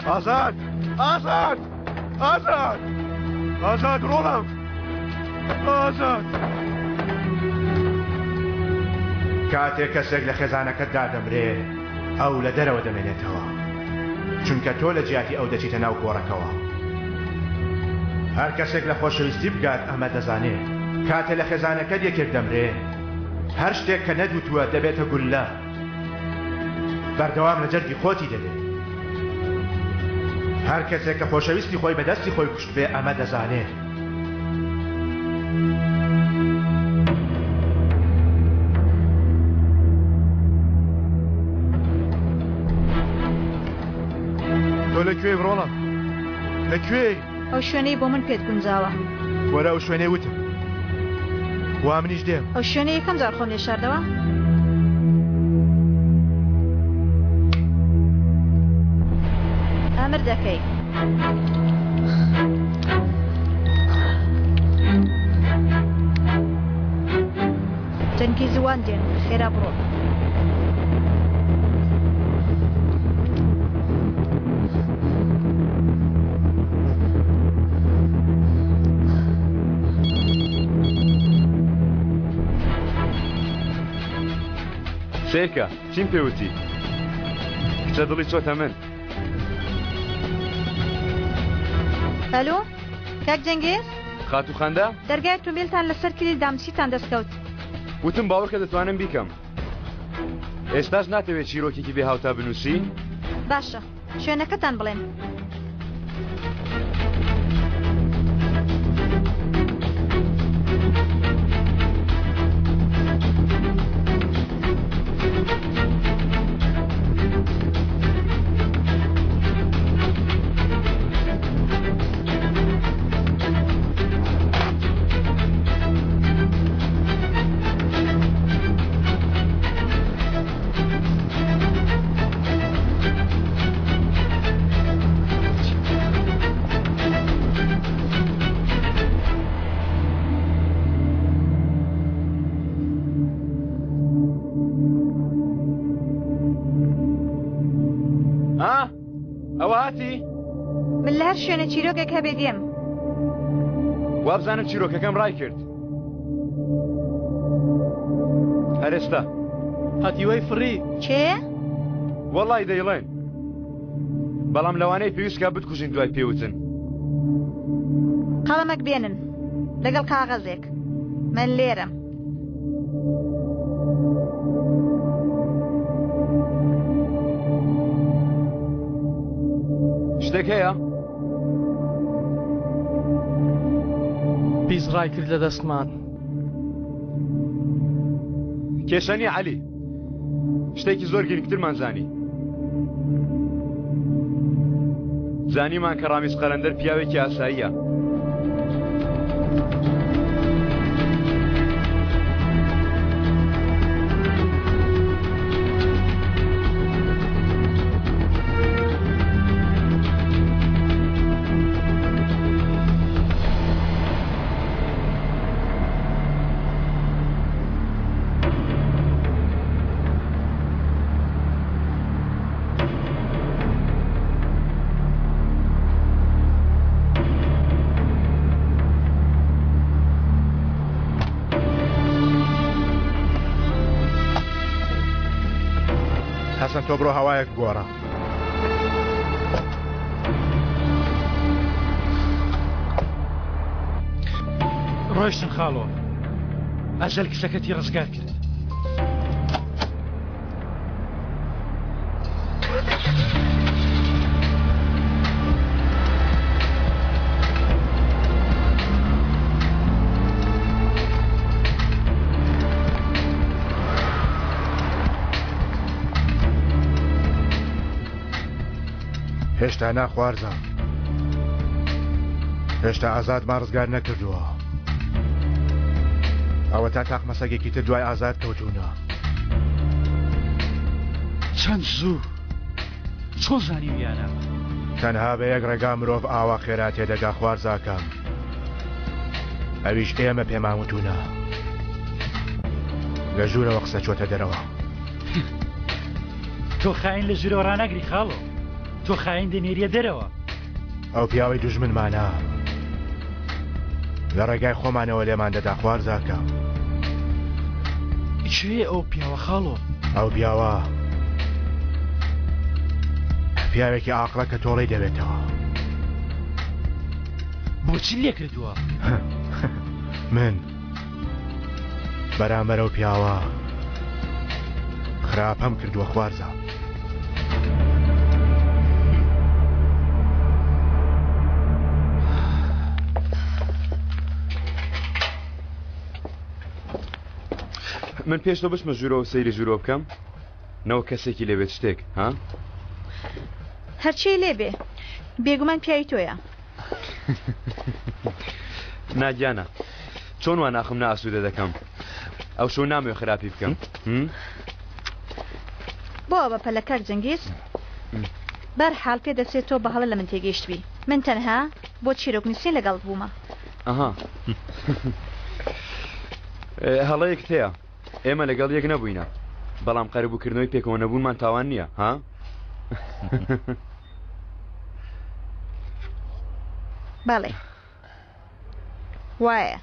ئازاد ئازاد ئازاد ئازاد ڕۆڵم ئازاد کاتێک کەسێک لە خێزانەکەتدا دەمرێ ئەو لە دەرەوە دەمێنێتەوە چونکە تۆ لە جیاتی ئەو دەچیتە ناو گۆڕەکەوە هەر کەسێک لە خۆشەویستی بگات ئەمە دەزانێ کاتێ لە خێزانەکەت یەکێک دەمرێ هەر شتێک کە نەدوتووە دەبێتە گوللە بەردەوام لە جەرگی خۆتی دەبێت. هەر کەسێک کە خۆشەویستی خۆی بە دەستی خۆی کوشتبێ ئەمە دەزانێ. تۆ لە کوێی ڕۆڵە؟ لە کوێی؟ ئەو شوێنەی بۆ من پێت گونجاوە. وەرە ئەو شوێنەی وتم. وا منیش دێم. ئەو شوێنەی یەکەم جار خۆم لێ شاردەوە. ئەمر دەکەی. جەنگی زووان دێن، خێرا بڕۆ. سەیرکە چیم پێ وتی کچە دڵی چۆتە من. ئەلۆ کاک جەنگێز؟ خاتوو خەندە؟ دەرگای ئۆتۆمبیلتان لەسەر کلیل دام چیتان دەست کەوت؟ وتم باوەڕکە دەتوانم بیکەم. ئێستاش ناتەوێت چیرۆکێکی بێ هاوتا بنووسی؟ باشە شوێنەکەتان بڵێن. ها ئەوە هاتی؟ من لە هەر شوێنە چیرۆکێک هەبێ دێم. وابزانم چیرۆکەکەم ڕای کرد. هەر ئێستا. هەتیوەی فڕی. کێ؟ وەڵی دەیڵێن. بەڵام لەوانەیە پێویست کا بتکوژین دوای پێوتن. قەڵەمەک بێنن لەگەڵ کاغەزێک. من لێرەم. شتێک هەیە؟ پیس ڕای کرد لە دەستمان. کێشە نییە عەلی. شتێکی زۆر گرنگترمان زانی. زانیمان کە ڕامیز قەلەندەر پیاوێکی ئاساییە. حەسەن تۆ بڕۆ هەوایەک بگۆڕە. ڕۆیشتن خاڵۆ ئەجەل کچەکەتی ڕزگار کرد. هێشتا نا خوارزا هێشتا ئازادمان ڕزگار نەکردووە ئەوە تا تاقمە سەگێکی تر دوای ئازاد کەوتوونە. چەند زوو چۆن زانیویانە؟ تەنها بە یەک ڕێگا مرۆڤ ئاوا خێرا تێدەگا خوارزاکەم ئەویش ئێمە پێمان وتوونە لە ژوورەوە قسە چۆتە دەرەوە. تۆ خاین لە ژوورەوە ڕاناگری خاڵۆ. تۆ خاین دەنێریە دەرەوە. ئەو پیاوەی دوژمنمانە لە ڕێگای خۆمانەوە لێمان دەدا خوارزاکە. کێیە ئەو پیاوە خاڵۆ؟ ئەو پیاوە پیاوێکی ئاقڵە کە تۆڵەی دەوێتەوە. بۆچی لێ کردووە؟ من بەرامبەر ئەو پیاوە خراپەم کردووە خوارزا. من پێش تۆ بچمە ژوورەوە سەیری ژوورەوە بکەم نەوە کەسێکی لێبێت شتێک ها هەرچی لێبێ بێگومان پیاوی تۆیە نا گیانە چۆن وا ناخم نائاسوودە دەکەم ئەو شەو نامەوێ خراپی بکەم بۆ بە پەلە کاک جەنگیز بەرحاڵ پێ دەچێت تۆ بە هەڵە لە من تێگەیشتبی من تەنها بۆ چیرۆک نووسین لەگەڵت بوومە ئەها هەڵەیەکت هەیە ئێمە لەگەڵ یەک نەبووینە بەڵام قەرەبووکردنەوەی پێکەوە نەبوونمان تاوان نییە ها بەڵێ وایە.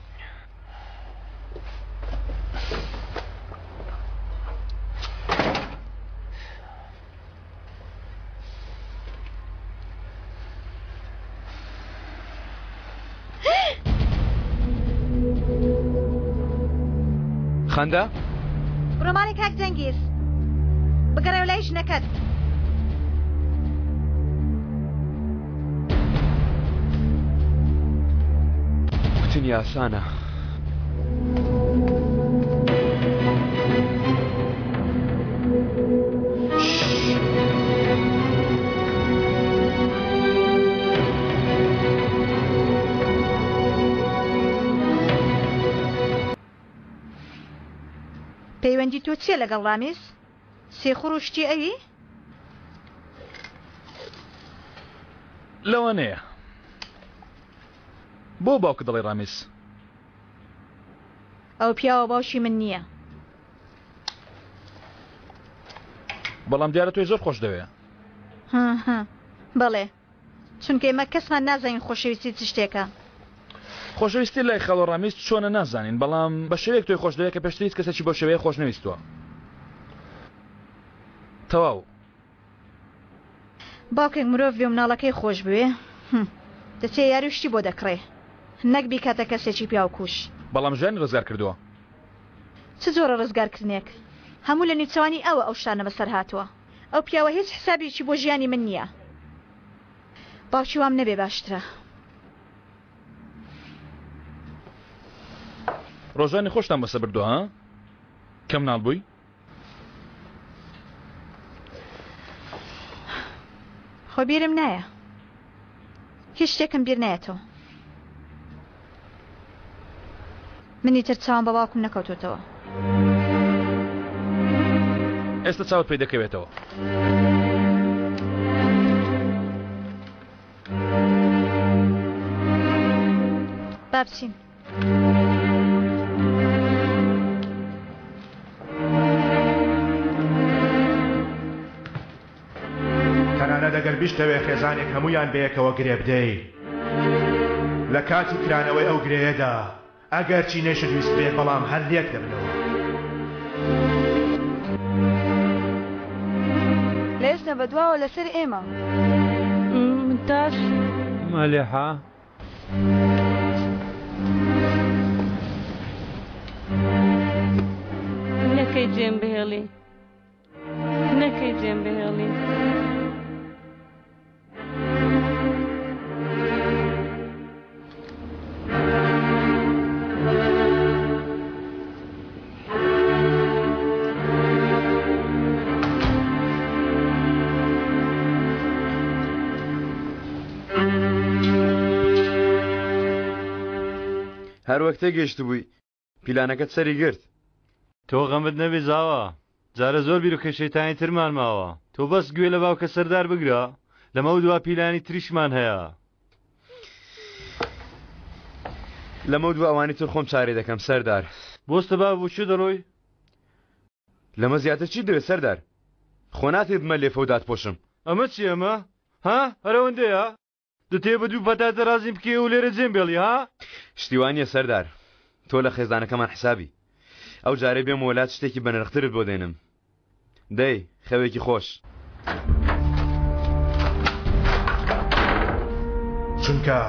خەندە؟ بڕۆ ماڵی کاک جەنگیز بگەڕێوە لای ژنەکەت. وتنی ئاسانە. پەیوەندی تۆ چییە لەگەڵ ڕامیز؟ سیخوڕ و شتی ئەوی؟ لەوانەیە. بۆ باوکت دەڵێی ڕامیز؟ ئەو پیاوە باوکی من نییە. بەڵام دیارە تۆی زۆر خۆش دەوێ. بەڵێ چونکە ئێمە کەسمان نازانین خۆشەویستی چ شتێکە. خۆشەویستی لای خاڵۆ ڕامیز چۆنە نازانین بەڵام بە شێوەیەک تۆی خۆش دەوێ کە پێشتر هیچ کەسێکی بەو شێوەیە خۆش نەویستووە. تەواو. باوکێک مرۆڤ بێ و مناڵەکەی خۆش بوێ دەچێ یاری و شتی بۆ دەکڕێ نەک بیکاتە کەسێکی پیاوکوژ. بەڵام ژیانی ڕزگار کردووە. چ جۆرە ڕزگارکردنێک؟ هەموو لە نیوچەوانی ئەوە ئەو شتانە بەسەر هاتووە. ئەو پیاوە هیچ حسابێکی بۆ ژیانی من نییە. باوکی وام نەبێ باشترە. ڕۆژانی خۆشتان بەسە بردووە ها؟ کە مناڵ بووی؟ خۆ بیرم نایە. هیچ شتێکم بیر نایەتەوە. من ئیتر چاوم بە باوکم نەکەوتۆتەوە. ئێستا چاوت پێی دەکەوێتەوە. با بچین. تەنانەت ئەگەر بیشتەوێ خێزانێک هەموویان بەیەکەوە گرێ بدەی لە کاتی کرانەوەی ئەو گرێیەدا ئەگەرچی نەیشت ویستبێ بەڵام هەر لێک دەبنەوە. لە ئێستا بەدواوە لەسەر ئێمە. ممتاز. مەلیحە. نەکەی جێم بهێڵی. نەکەی جێم بهێڵی. هەر وەک تێگەیشتبووی پیلانەکەت سەری گرت. تۆ غەمت نەبێ زاوا، جارە زۆر بیرۆکەی شەیتانی ترمان ماوە، تۆ بەس گوێ لە باوکە سەردار بگرە، لەمەودوا پیلانی تریشمان هەیە. لەمەودوا ئەوانی تر خۆم چارەی دەکەم سەردار. بۆستە بابە بۆ کوێ دەڕۆی؟ لەمە زیاتر چیت دەوێت سەردار؟ خۆ ناتەوێ بمە لێفە و داتپۆشم. ئەمە چیە ئەمە؟ ها؟ هەر ئەوەندەیە؟ دەتەوێ بە دوو پەتاتە ڕازیم بکەی و لێرە جێم بێڵی ها؟ شتی وا نییە سەردار، تۆ لە خێزانەکەمان حسابی. ئەو جارەی بێمەوە لات شتێکی بەنرخترت بۆ دێنم. دەی، خەوێکی خۆش. چونکە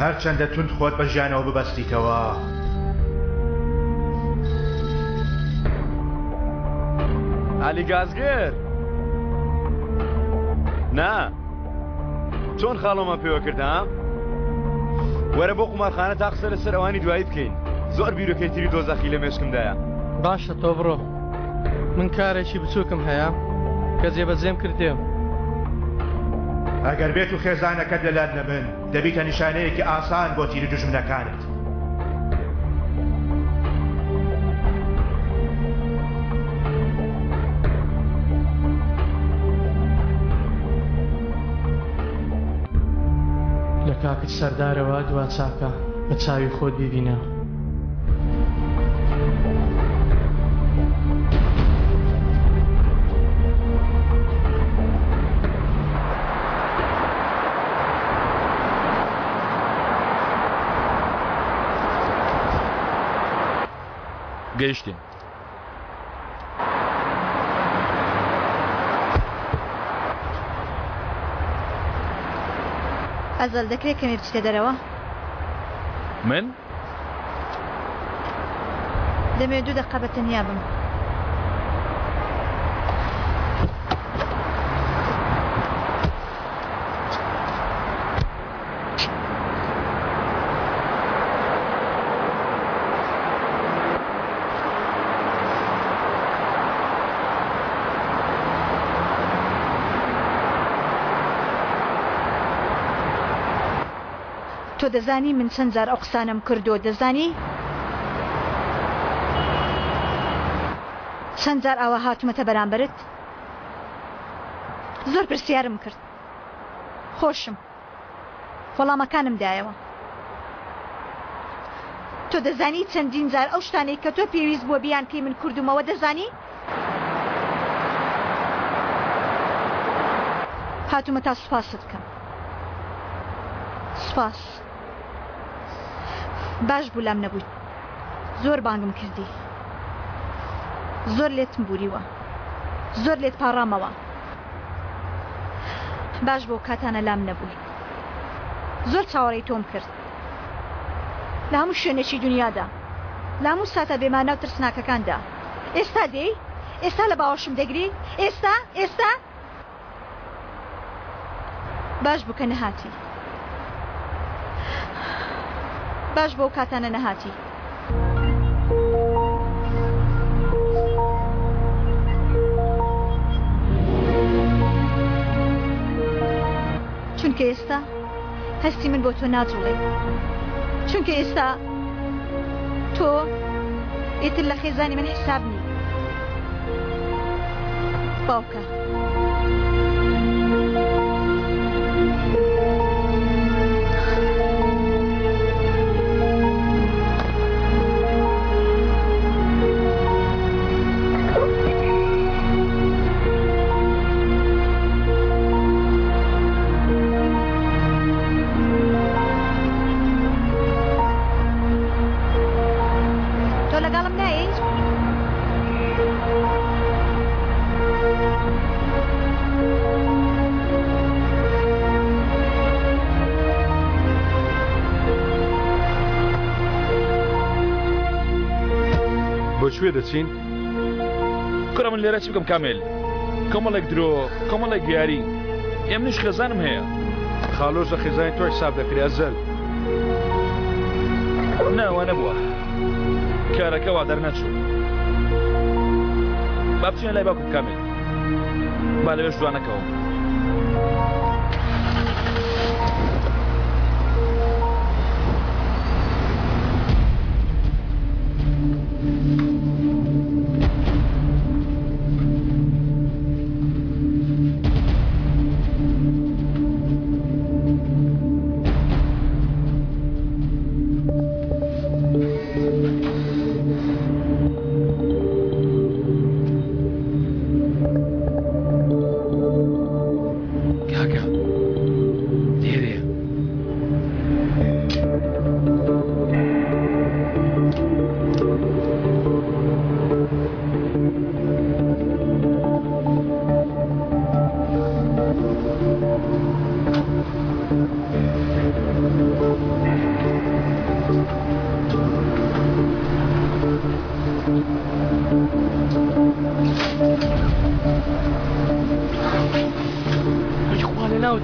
هەرچەندە توند خۆت بە ژیانەوە ببەستیتەوە. عەلی گازگر نا چۆن خاڵۆمان پێوە کرد ها وەرە بۆ قومارخانە تا قسە لەسەر ئەوانی دوایی بکەین زۆر بیرۆکەی تری دۆزەخی لە مێشکمدایە باشە تۆ بڕۆ من کارێکی بچووکم هەیە کە جێبەجێم کرد دێم. ئەگەر بێت و خێزانەکەت لەلات نەبن دەبیتە نیشانەیەکی ئاسان بۆ تیری دوژمنەکانت. لە کاکت سەردارەوە دوا چاکە بە چاوی خۆت بیبینە. گەیشتین. ئەزەل دەکرێت کەمێ بچیتە دەرەوە؟ من؟ دەمەوێت دوو دەقە بە تەنیا بم. تۆ دەزانی من چەند جار ئەو قسانەم کردووە دەزانی؟ چەند جار ئاوا هاتوومەتە بەرامبەرت؟ زۆر پرسیارم کرد خۆشم وەڵامەکانم دایەوە تۆ دەزانی چەندین جار ئەو شتانەی کە تۆ پێویست بووە بیانکەی من کردومەوە دەزانی؟ هاتوومە تا سوپاست بکەم سوپاس باش بوو لام نەبوویت زۆر بانگم کردی زۆر لێتم بوریوە زۆر لێت پاڕامەوە باش بۆ کاتانە لام نەبووی زۆر چاوەڕێی تۆم کرد لە هەموو شوێنێکی دنیادا لە هەموو ساتە بێمانا و ترسناکەکاندا ئێستا دێی ئێستا لە باوەشم دەگری ئێستا ئێستا باش بوو کە نەهاتی. باش بۆ کاتانە نەهاتی. چونکە ئێستا هەستی من بۆ تۆ ناجوڵێ چونکە ئێستا تۆ ئیتر لە خێزانی من حساب نی باوکە. تۆ لەگەڵم نایەی؟ بۆ کوێ دەچین؟ کوڕە من لێرە چی بکەم کامێل؟ کۆمەڵێک درۆ، کۆمەڵێک یاری. ئێ منیش خێزانم هەیە. خاڵۆش لە خێزانی تۆ حیساب دەکرێ ئەزەل. نا وا نەبووە. کارەکە وا دەرنەچوو. با بچینە لای باوکم کامێل. با لەوێش دوا نەکەوم. کاکە. لەناو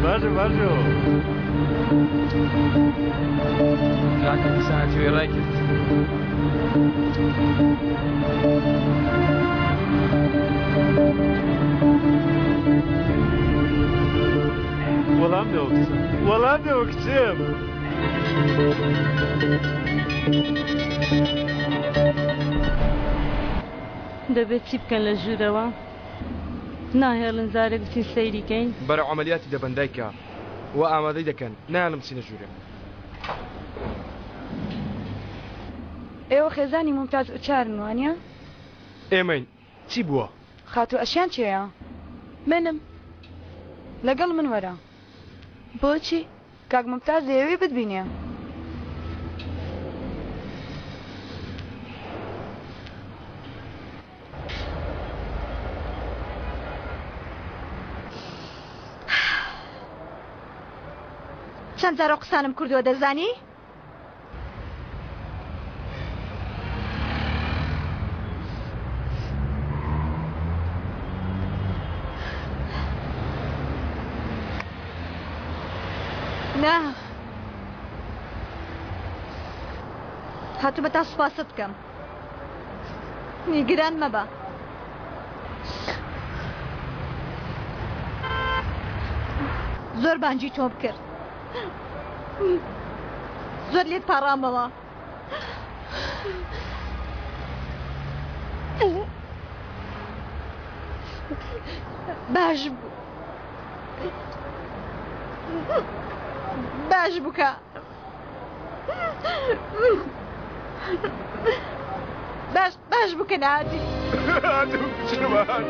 باشە باشە کاکە دیسان هاتووی ڕای کرد. وەڵام دەوە کچم وەڵام دەوە کچم. دەبێت چی بکەن لە ژوورەوە؟ ناهێڵن جارێک بچین سەیری کەین؟ بەرەو عەمەلیاتی دەبەن دایکە وا ئامادەی دەکەن نایەڵن بچینە ژوورێ. ئێوە خێزانی مومتاز ئوچارن وانیە؟ ئێمەین چی بووە؟ خاتوو ئەشیان کێیە؟ منم. لەگەڵ من وەرە. بۆچی؟ کاک مومتاز دەیەوێ بتبینێ. چەند جار ئەو قسانەم کردووە دەزانی؟ نا هاتوومە تا سوپاست بکەم نیگەران مەبە. زۆر بانگی تۆم کرد. زۆر لێت پاڕامەوە. باش بوو. باش بوو کە باش باش بوو کە نەهاتی. هاتم کچم هاتم.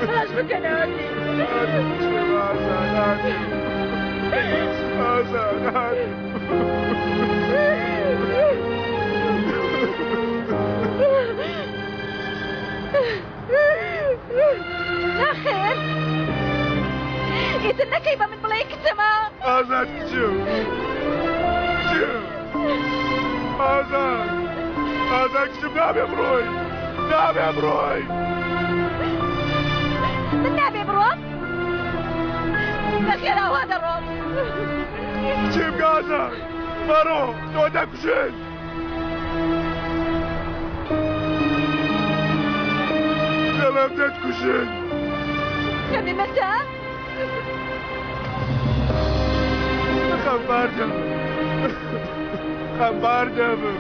باش بوو کە نەهاتی. هاتم کچم ئازاد هاتم. ئازاد هاتم. نەخێر ئیتر نەکەی بە من بڵێی کچمە. ئازاد کچم کچم ئازاد ئازاد کچم نابێ بڕۆی نابێ بڕۆی. من نابێ بڕۆم؟ نەخێر ئاوا دەڕۆم. کچم ئازاد مەڕۆ تۆ دەکوژن. دەڵێم دەتکوژن. خەمی مەتە. خەمبار دەبم. خەمبار دەبم.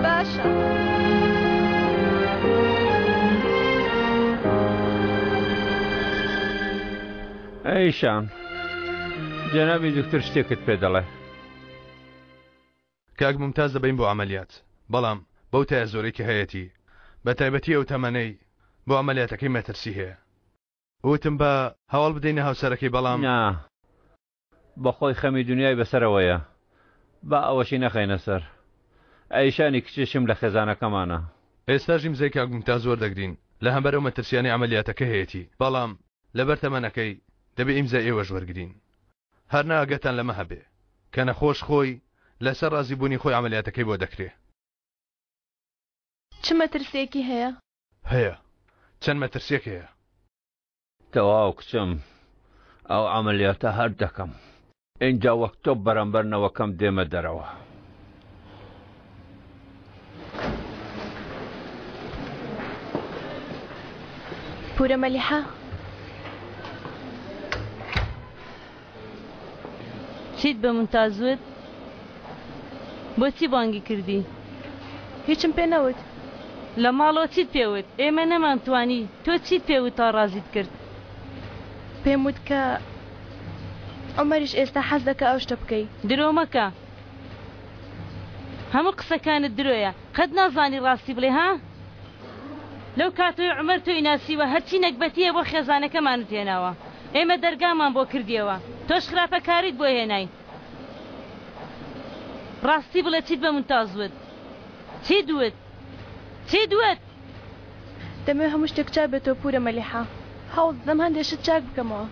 باشە. ئەی شان جەنابی دکتۆر شتێکت پێ دەڵێ. کاک مومتاز دەبەین بۆ عەمەلیات بەڵام بەو تایە زۆرەی کە هەیەتی بە تایبەتی ئەو تەمەنەی بۆ عەمەلیاتەکەی مەترسی هەیە وتم با هەواڵ بدەینە هاوسەرەکەی بەڵام. نا بەخۆی خەمی دونیای بەسەرەوەیە با ئەوەشی نەخەینە سەر ئەیشانی کچیشم لە خێزانەکەمانە. ئێستاش ئیمزای کاک مومتاز وەردەگرین لە هەمبەر ئەو مەترسیانەی عەمەلیاتەکە هەیەتی بەڵام لەبەر تەمەنەکەی دەبێ ئیمزای ئێوەش وەرگرین هەر نا ئاگاتان لەمە هەبێ کە نەخۆش خۆی لەسەر ڕازی بوونی خۆی عەمەلیاتەکەی بۆ دەکرێ. چ مەترسیەکی هەیە؟ هەیە چەند مەترسیەک هەیە. تەواو کچم ئەو عەمەلیاتە هەر دەکەم ئینجا وەک تۆپ بەرامبەر نەوەکەم دێمە دەرەوە. پورە مەلیحە. چیت بە مونتاز وت؟ بۆچی بانگی کردی؟ هیچم پێ نەوت. لە ماڵەوە چیت پێ وت؟ ئێمە نەمانتوانی، تۆ چیت پێ وت تا ڕازیت کرد؟ پێم وت کە عومەریش ئێستا حەز دەکا ئەو شتە بکەی. درۆ مەکە. هەموو قسەکانت درۆیە. قەت نازانی ڕاستی بڵێ ها؟ لەو کاتەوەی عومەر تۆی ناسیوە هەرچی نەگبەتییە بۆ خێزانەکەمانت هێناوە. ئێمە دەرگامان بۆ کردیەوە تۆش خراپەکاریت بۆ هێناین. ڕاستی بڵێ چیت بە مونتاز وت؟ چیت وت؟ چیت وت؟ دەمەوێ هەموو شتێک چاک بێتەوە پورە مەلیحە. هەوڵ دەدەم هەندێ شت چاک بکەمەوە.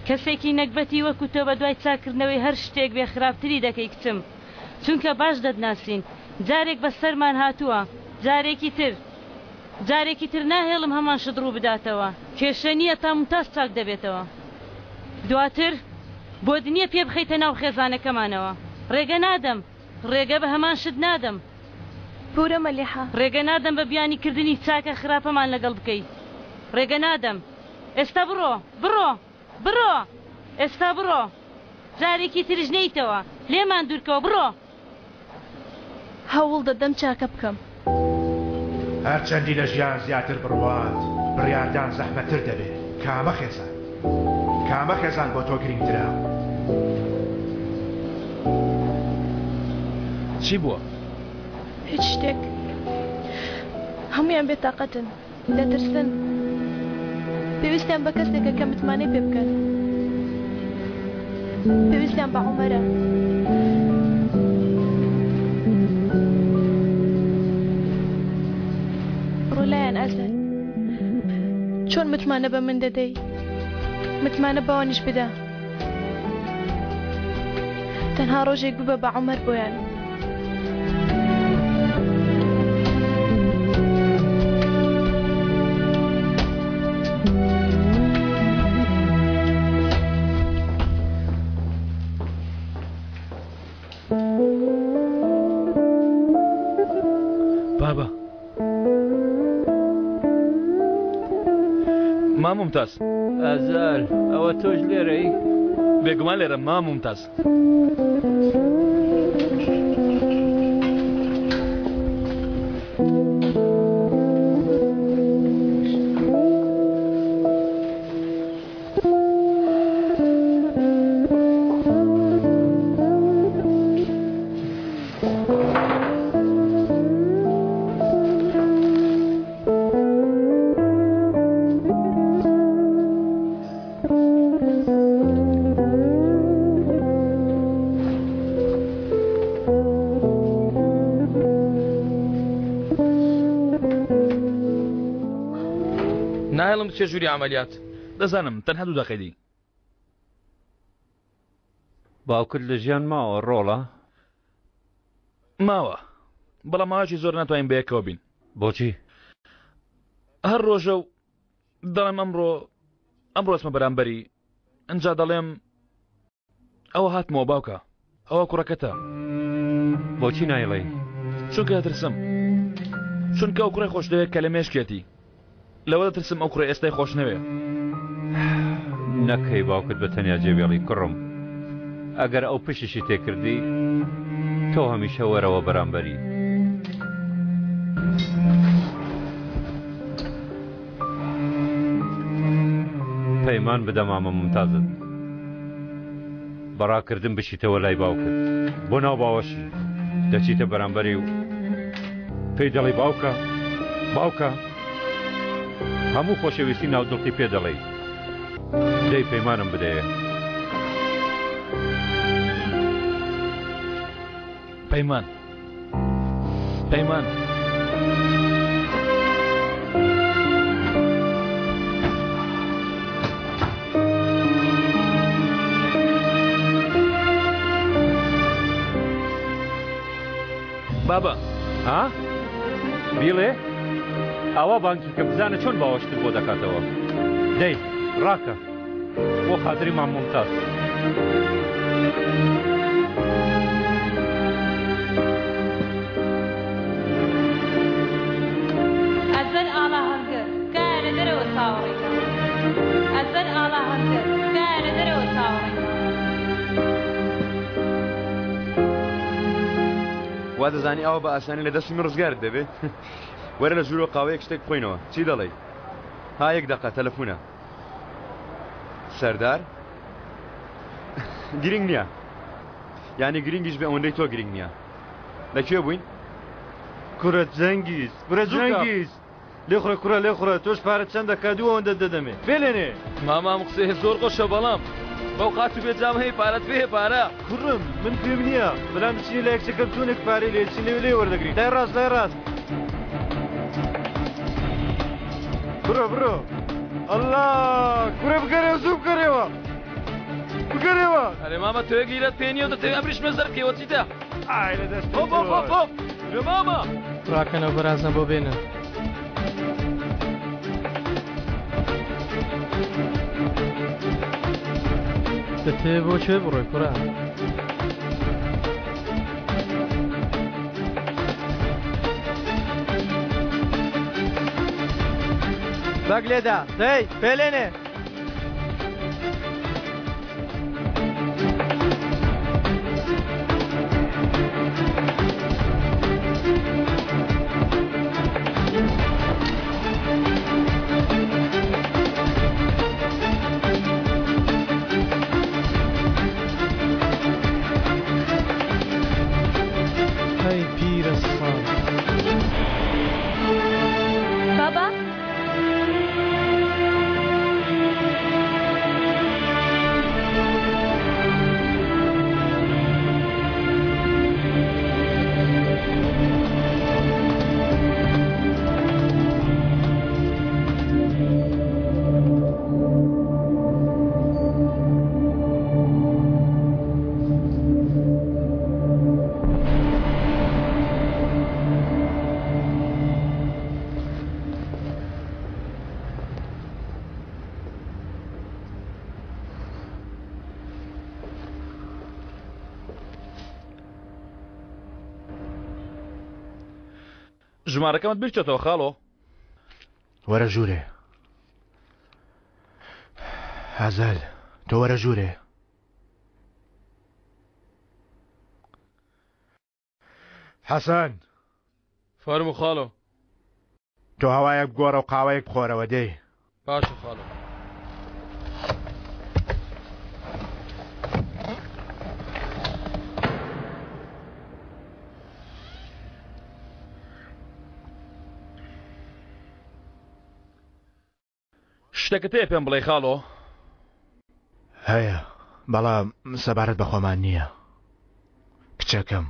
کەسێکی نەگبەتی وەکو تۆ بەدوای چاککردنەوەی هەر شتێک بێ خراپتری دەکەی کچم چونکە باش دەتناسین جارێک بەسەرمان هاتووە جارێکی تر جارێکی تر ناهێڵم هەمان شت ڕوو بداتەوە کێشە نییە تا مومتاز چاک دەبێتەوە دواتر بۆت نییە پێ بخەیتە ناو خێزانەکەمانەوە ڕێگە نادەم ڕێگە بە هەمان شت نادەم. پورە مەلیحە. ڕێگە نادەم بە بیانی کردنی چاکە خراپەمان لەگەڵ بکەی ڕێگە نادەم ئێستا بڕۆ بڕۆ بڕۆ ئێستا بڕۆ جارێکی تریش نەیتەوە لێمان دوورکەوە بڕۆ. هەوڵ دەدەم چاکە بکەم. هەرچەندی لە ژیان زیاتر بڕوات، بڕیاردان زەحمەتتر دەبێت. کامە خێزان؟ کامە خێزان بۆ تۆ گرینگترە؟ چی بووە؟ هیچ شتێک. هەموویان بێتاقەتن. دەترسن. پێویستیان بە کەسێکە کە متمانەی پێ بکەن. پێویستیان بە عومەرە. بڕۆ لایان ئەزەر. چۆن متمانە بە من دەدەی؟ متمانە بەوانیش بدە. تەنها ڕۆژێک ببە بە عومەر بۆیان. بابا مام ممتاز ئازار ئەوە تۆش لێرەی؟ بێگومان لێرە مام ممتاز. ناهێڵم بچێ ژووری عملیات دەزانم تەنها دوو دەقەی دی باوکت لە ژیان ماوە ڕۆڵە؟ ماوە بەڵام ماوەیەکی زۆر ناتوانین بەیەکەوە بین. بۆچی؟ هەر ڕۆژە و دەڵێم ئەمڕۆ ئەمڕۆ ئەچمە بەرامبەری ئەجا دەڵێم ئەوە هاتمەوە باوکە ئەوە کوڕەکەتە. بۆچی نایڵێی؟ چونکە دەترسم چونکە ئەو کوڕی خۆش دەوێت کە لە مێشکێتی لەوە دەترسم ئەو کوڕە ئێستای خۆش نەوێ. نەکەی باوکت بە تەنیا جێبێڵی کوڕم ئەگەر ئەو پشتیشی تێکردی تۆ هەمیشە وەرەوە بەرامبەری. پەیمان بدە مامە ممتازت بە ڕاکردن بچیتەوە لای باوکت بۆ ناو باوەشی دەچیتە بەرامبەری و پێی دەڵێی باوکە باوکە هەموو خۆشەویستی ناو دڵتی پێ دەڵێی دەی پەیمانم بدەیە. پەیمان پەیمان. بابە. ها؟ بیڵێ ئاوا بانگی کە بزانە چۆن باوەشتت بۆ دەکاتەوە. دەی ڕاکە بۆ خاتری مام مومتاز. ئەزەر ئاڵا هەڵگر تکایە لە دەرەوە چاوەڕێی کە. ئەزەر ئاڵا هەڵگر تکایە لە دەرەوە چاوەڕێی کە. وا دەزانی ئاوا بە ئاسانی لە دەستی من ڕزگارت دەبێ؟ وەرە لە ژوورەوە قاوەیەک شتێک بخۆینەوە. چی دەڵێی؟ ها یەک دەقە تەلەفونە. سەردار؟ گرینگ نییە. یانی گرینگیش بێ ئەوەندەی تۆ گرینگ نییە. لە کوێ بووین؟ کورە جەنگیز، کورە جەنگیز. لێخوڕە کوڕە لێخوڕە تۆش پارە چەند دەکا دوو ئەوەندەت دەدەمێ پێلێنێ. مامە ئەم قسەیە زۆر خۆشە بەڵام بەو قات و بێ جام هەیە پارەت پێیە پارە. کوڕم من پێم نییە بەلام بچینە لای کچەکەم تونێک پارەی لێ چین لەوێ لێ وەردەگرین لای ڕاست لای ڕاست بڕۆ بڕۆ ئەڵا کوڕە بگەرێ زوو بگەرێەوە بگەرێەوە. ئەرێ مامە تۆ گیرەت پێ نییە و دەتەوێ ئەمریشمە زەرکەیەوە چیتە؟ ئای لە دەست هۆپ هۆپ هۆپ هۆپ لە مامە. ڕاکەنەوە بەرازم بۆ بێنن. دەتەوێ بۆ کوێ بڕۆی کوڕە؟ بەگ لێدا دەی پێلێنێ. هەی پیرە ساڵ. بابا ژمارەکەمت بیرچێتەوە خاڵۆ. وەرە ژوورێ ئازەل تۆ وەرە ژوورێ. حەسەن. فەرموو خاڵۆ. تۆ هەوایەک بگۆڕە و قاوەیەک بخۆرەوە دێی. باشە خاڵۆ. شتەکەت هەیە پێم بڵێی خاڵۆ؟ هەیە بەڵام سەبارەت بە خۆمان نییە. کچەکەم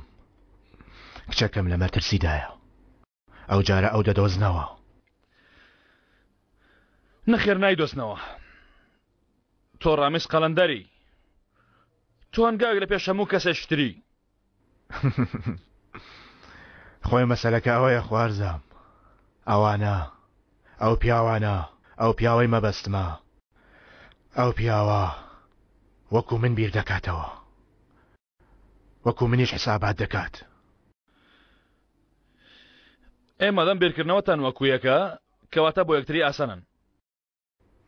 کچەکەم لە مەترسیدایە. ئەو جارە ئەو دەدۆزنەوە. نەخێر نایدۆزنەوە. تۆ ڕامیز قەلەندەری. تۆ هەنگاوێک لە پێش هەموو کەسێکی تری. خۆی مەسەلەکە ئەوەیە خوارزام ئەوانە ئەو پیاوانە ئەو پیاوەی مەبەستمە ئەو پیاوە وەکو من بیر دەکاتەوە وەکو منیش حسابات دەکات. ئێ مادام بیرکردنەوەتان وەکو یەکە کەواتە بۆ یەکتری ئاسانن.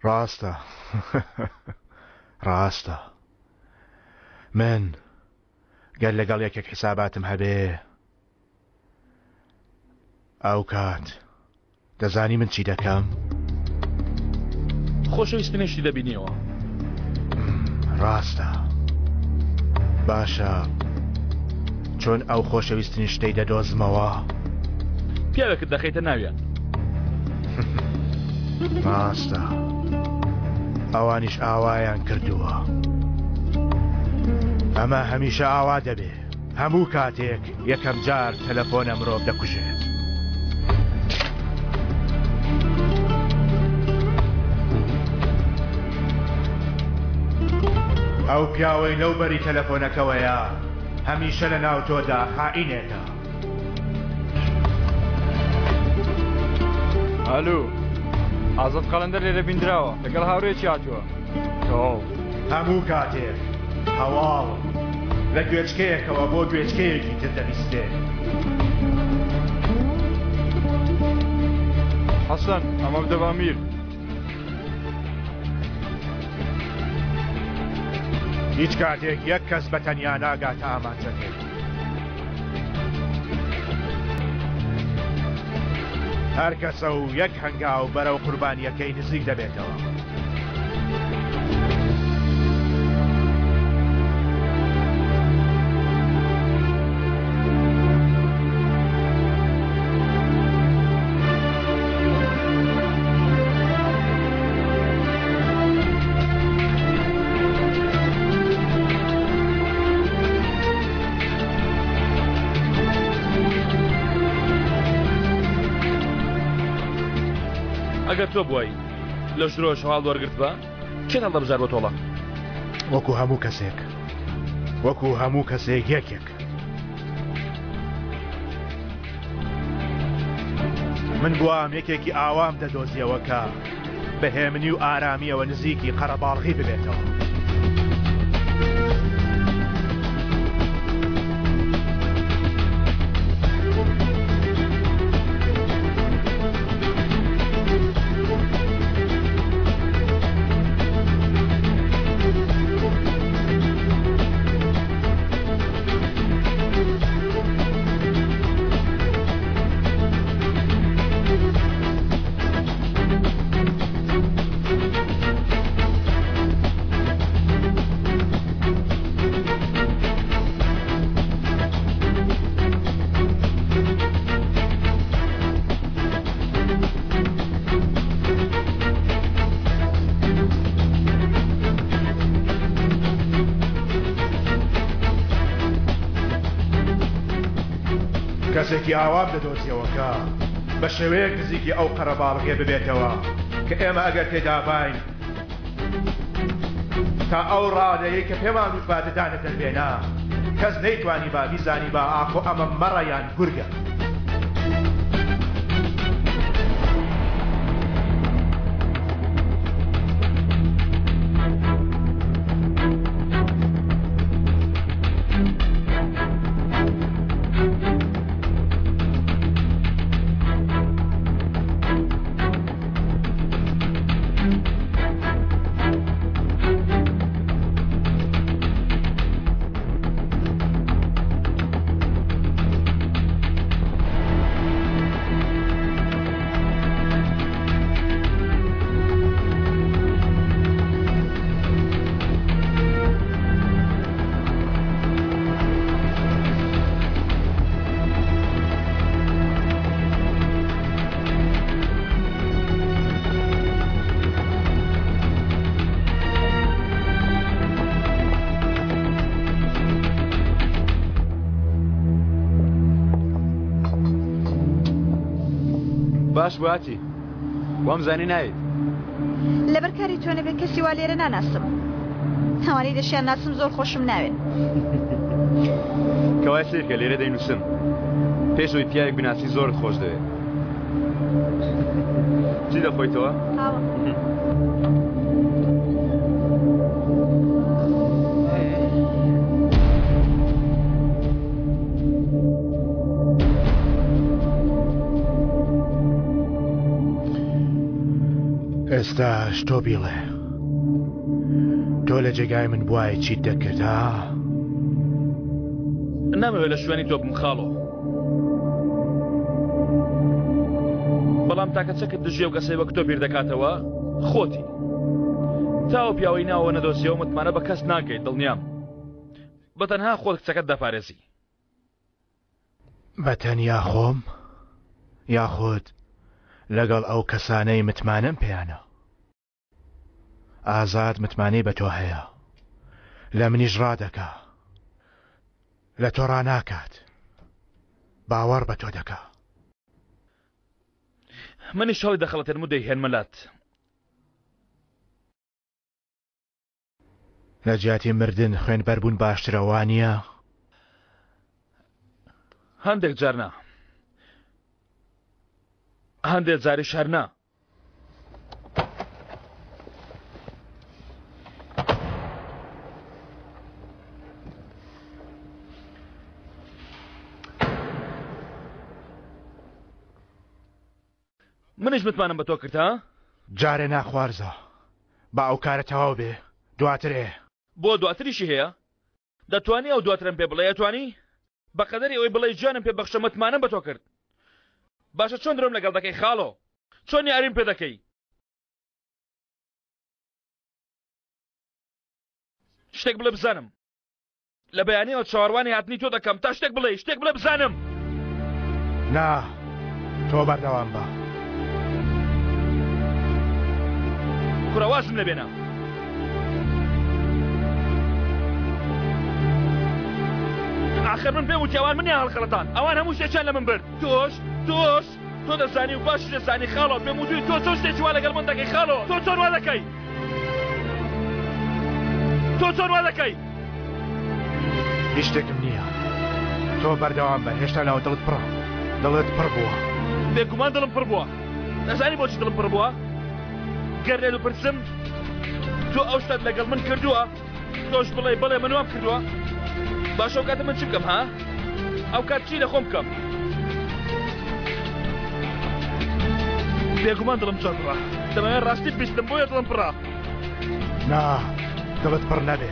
ڕاستە ڕاستە من گەر لەگەڵ یەکێک حیساباتم هەبێ ئەو کات دەزانی من چی دەکەم؟ خۆشەویستنیشتی دەبینیەوە. ڕاستە باشە چۆن ئەو خۆشەویستنی شتەی دەدۆزمەوە؟ پیاوێکت دەخەیتە ناویان. ڕاستە ئەوانیش ئاوایان کردووە. ئەمە هەمیشە ئاوا دەبێ هەموو کاتێک یەکەم جار تەلەفۆنە مرۆڤ دەکوژێت. ئەو پیاوەی لەو بەری تەلەفۆنەکەوەیە هەمیشە لە ناو تۆدا خائینێکە. ئالو ئازاد قەلەندەر لێرە بیندراوە لەگەڵ هاورێکی هاتووە تەواو. هەموو کاتێک هەواڵ لە گوێچکەیەکەوە بۆ گوێچکەیەکی تر دەبیسترێ. حەسەن ئەمە بدە بە ئەمیر. هیچ کاتێک یەک کەس بە تەنیا ناگاتە ئامانجەکەی. هەر کەسە و یەک هەنگاو بەرەو قوربانییەکەی نزیک دەبێتەوە. ئەگەر تۆ بوای لە ژورەوە شەواڵ وەرگرتبا کێت هەڵدەبژارد بۆ تۆڵە؟ وەکو هەموو کەسێک وەکو هەموو کەسێک یەکێک من بوام یەکێکی ئاوام دەدۆزیەوە کە بە هێمنی و ئارامیەوە نزیکی قەرەباڵغی ببێتەوە. کەسێکی ئاوام دەدۆزیەوە کە بە شێوەیەک نزیکی ئەو قەرەباڵغیە ببێتەوە کە ئێمە ئەگەر تێداباین تا ئەو ڕادەیەی کە پێمان وتبا ددانت دەربێنە کەس نەیتوانیبا بیزانیبا ئاخۆ ئەمە مەڕە یان گورگە. باش بواتی وام زانی نایت لەبەر کاری تۆ نەبێت کەسی وا لێرە ناناسم ئەوانەی دەشیان ناسم زۆر خۆشم ناوێن کەوای سیرکە لێرە دەینووسم پێش ئەوەی پیاوێک بناسی زۆرت خۆش دەوێت چی دەخۆیتەوە؟ ئێستاش تۆ بیڵێ تۆ لە جێگای من بوایە چیت دەکرد ها؟ نامەوێت لە شوێنی تۆ بم خاڵۆ بەڵام تاکە چەکت دژی ئەو کەسەی وەک تۆ بیر دەکاتەوە خۆتی تا ئەو پیاوەی ناوە نەدۆزیەوە متمانە بە کەس ناکەیت دڵنیام بە تەنها خۆت کچەکەت دەپارێزی. بە تەنیا خۆم یاخود لەگەڵ ئەو کەسانەی متمانەم پێیانە؟ ئازاد متمانەی بە تۆ هەیە لە منیش ڕادەکا لە تۆ ڕاناکات باوەڕ بە تۆ دەکا. منیش هەڵی دەخەڵەتێنم و دەیهێنمە لات. لە جیاتی مردن خوێنبەربوون باشترە وانییە؟ هەندێک جار نا. هەندێک جاریش هەر نا. منیش متمانەم بە تۆ کرد ها؟ جارێ نا خوارزا با ئەو کارە تەواو بێ دواتر ئێ. بۆ دواتریشی هەیە؟ دەتوانی ئەو دواترەم پێ بڵێی ئەتوانی؟ بەقەدەری ئەوەی بڵێی گیانم پێ بەخشە متمانەم بە تۆ کرد باشە چۆن درۆم لەگەڵ دەکەی خاڵۆ چۆن یاریم پێ دەکەی؟ شتێک بڵێ بزانم. لە بەیانیەوە چاوەڕوانی هاتنی تۆ دەکەم تا شتێک بڵێی شتێک بڵێ بزانم. نا تۆ بەردەوام بە. کوڕە وازم لێ بێنە. ئاخر من پێم وتی ئەوان منیان هەڵخەڵەتاند ئەوان هەموو شتێکیان لە من برد تۆش تۆش. تۆ دەزانی و باشی دەزانی خاڵۆ پێم وتوی تۆ چۆن شتێکی وا لەگەڵ من دەکەی خاڵۆ تۆ چۆن وا دەکەی تۆ چۆن وا دەکەی هیچ شتێکم نییە تۆ بەردەوام بە هێشتا ناو دڵت پڕە دڵت پڕ بووە بێگومان دڵم پڕ بووە دەزانی بۆچی دڵم پڕ بووە گەر لێت بپرسم تۆ ئەو شتەت لەگەڵ من کردووە تۆش بڵێ بڵێ من وام کردووە باشە ئەو کاتە من چ بکەم ها ئەو کات چی لە خۆم بکەم بێگومان دڵم زۆر پڕە دەمەوێت ڕاستی بیستم بۆیە دڵم پڕە نا دڵت پڕ نەبێ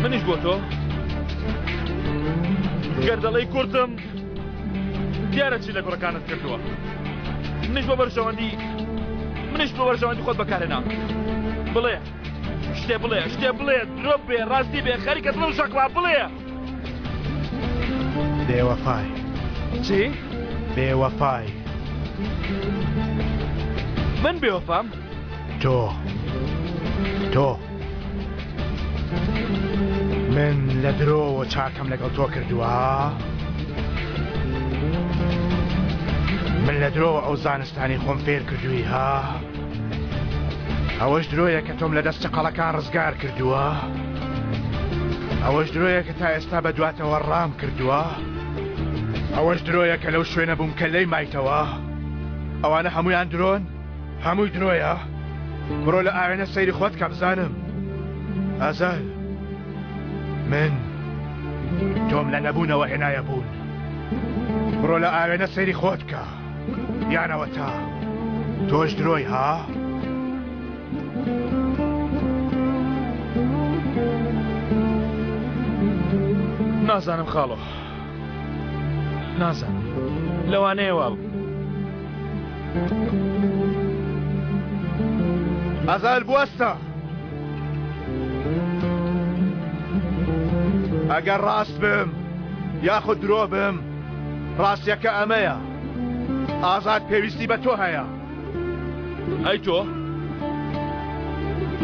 منیش بۆ تۆ گەر دەڵێی کوردم دیارە چی لە کوڕەکانت کردووە منیش بۆ بەرژەوەندی منیش بۆ بەرژەوەندی خۆت بەکارهێنا بڵێ شتێ بڵێ شتێ بڵێ درۆ بێ ڕاستی بێ خەریکە دڵم شەقڵا بڵێ بێوەفای چی؟ بێوەفای من بێوەفام؟ تۆ تۆ من لە درۆوە چاکەم لەگەڵ تۆ کردووە من لە درۆوە ئەو زانستانی خۆم فێر کردووی ها ئەوەش درۆیە کە تۆم لە دەست چەقەڵەکان ڕزگار کردووە ئەوەش درۆیە کە تا ئێستا بە دواتەوە ڕام کردووە ئەوەش درۆیە کە لەو شوێنە بووم کە لێی مایتەوە ئەوانە هەمویان درۆن هەمووی درۆیە بڕۆ لە ئاوێنە سەیری خۆت کە بزانم ئازار من تۆم لە نەبوونەوە هێنایە بوون بڕۆ لە ئاوێنە سەیری خۆت کە یانەوە تا تۆش درۆی ها؟ نازانم خاڵۆ نازانم لەوانەیە وا بوو ئازار بوەستە ئەگەر ڕاست بم یاخود درۆ بم ڕاستیەکە ئەمەیە ئازاد پێویستی بە تۆ هەیە ئەی تۆ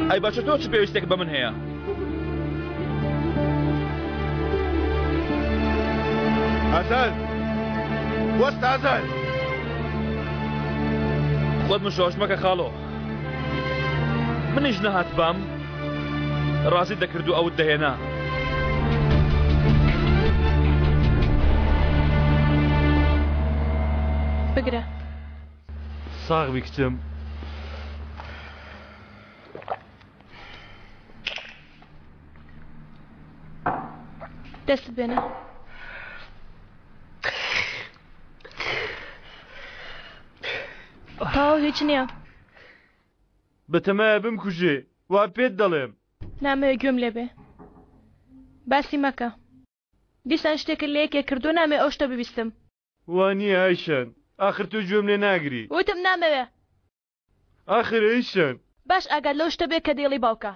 ئەی باشە تۆ چ پێویستێک بە من هەیە ئازاد وەستە ئازاد خۆت مشۆش مەکە خاڵۆ منیش نەهاتبام ڕازی دەکرد و ئەوت دەهێنا. بگرە. ساغ بی کچم. دەستت بێنە. تەواو هیچ نییە. بەتەمایە بمکوژێ وا پێت دەڵێم. نامەوێ گوێم لێ بێ. باسی مەکە. دیسان شتێکت لە یەکێک کردووە نامەوێ ئەو شتە ببیستم. وا نییە ئایشان ئاخر تۆ گوێم لێ ناگری. وتم نامەوێ. ئاخر ئەیشان. باش ئاگات لەو شتە بێ کە دەیڵێی باوکە.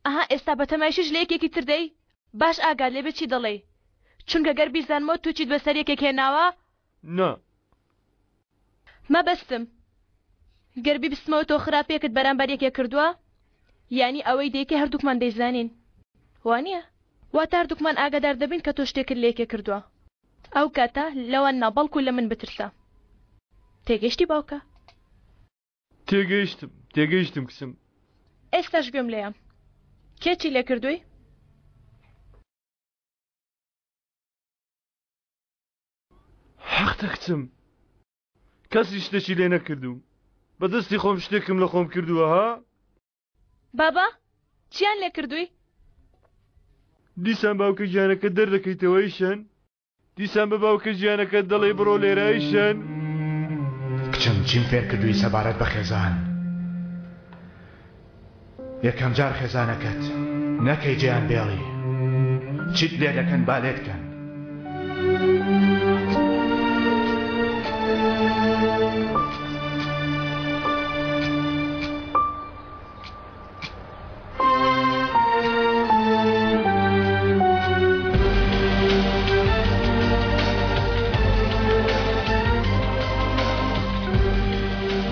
ئەها ئێستا بەتەمایشیش لە یەکێکی تر دەی؟ باش ئاگات لێ بێ چی دەڵێی. چونکە گەر بیزانمەوە تۆ چیت بەسەر یەکێک هێناوە. نا. مەبەستم گەر بیبستمەوە تۆ خراپیەکت بەرامبەر یەکێک کردووە یانی ئەوەی دەیکەی هەردووکمان دەیزانین وانیە؟ واتە هەردووکمان ئاگادار دەبین کە تۆ شتێکت لە یەکێک کردووە ئەو کاتە لەوان نا بەڵکو لە من بترسە تێگەیشتی باوکە؟ تێگەیشتم تێگەیشتم کچم. ئێستاش گوێم لێیە کێ چی لێکردووی؟ حەقتە کچم کەسی شتێکی لێ نەکردووم بە دەستی خۆم شتێکم لە خۆم کردووە ها بابا چیان لێ کردووی؟ دیسان باوکە گیانەکە دەردەکەیتەوە ئیشەن دیسان بە باوکە گیانەکە دەڵێ بڕۆ لێرە ئیشەن کچم چیم فێر کردووی سەبارەت بە خێزان یەکەم جار خێزانەکەت نەکەی جێیان بێڵی چیت لێ دەکەن با لێت کەن.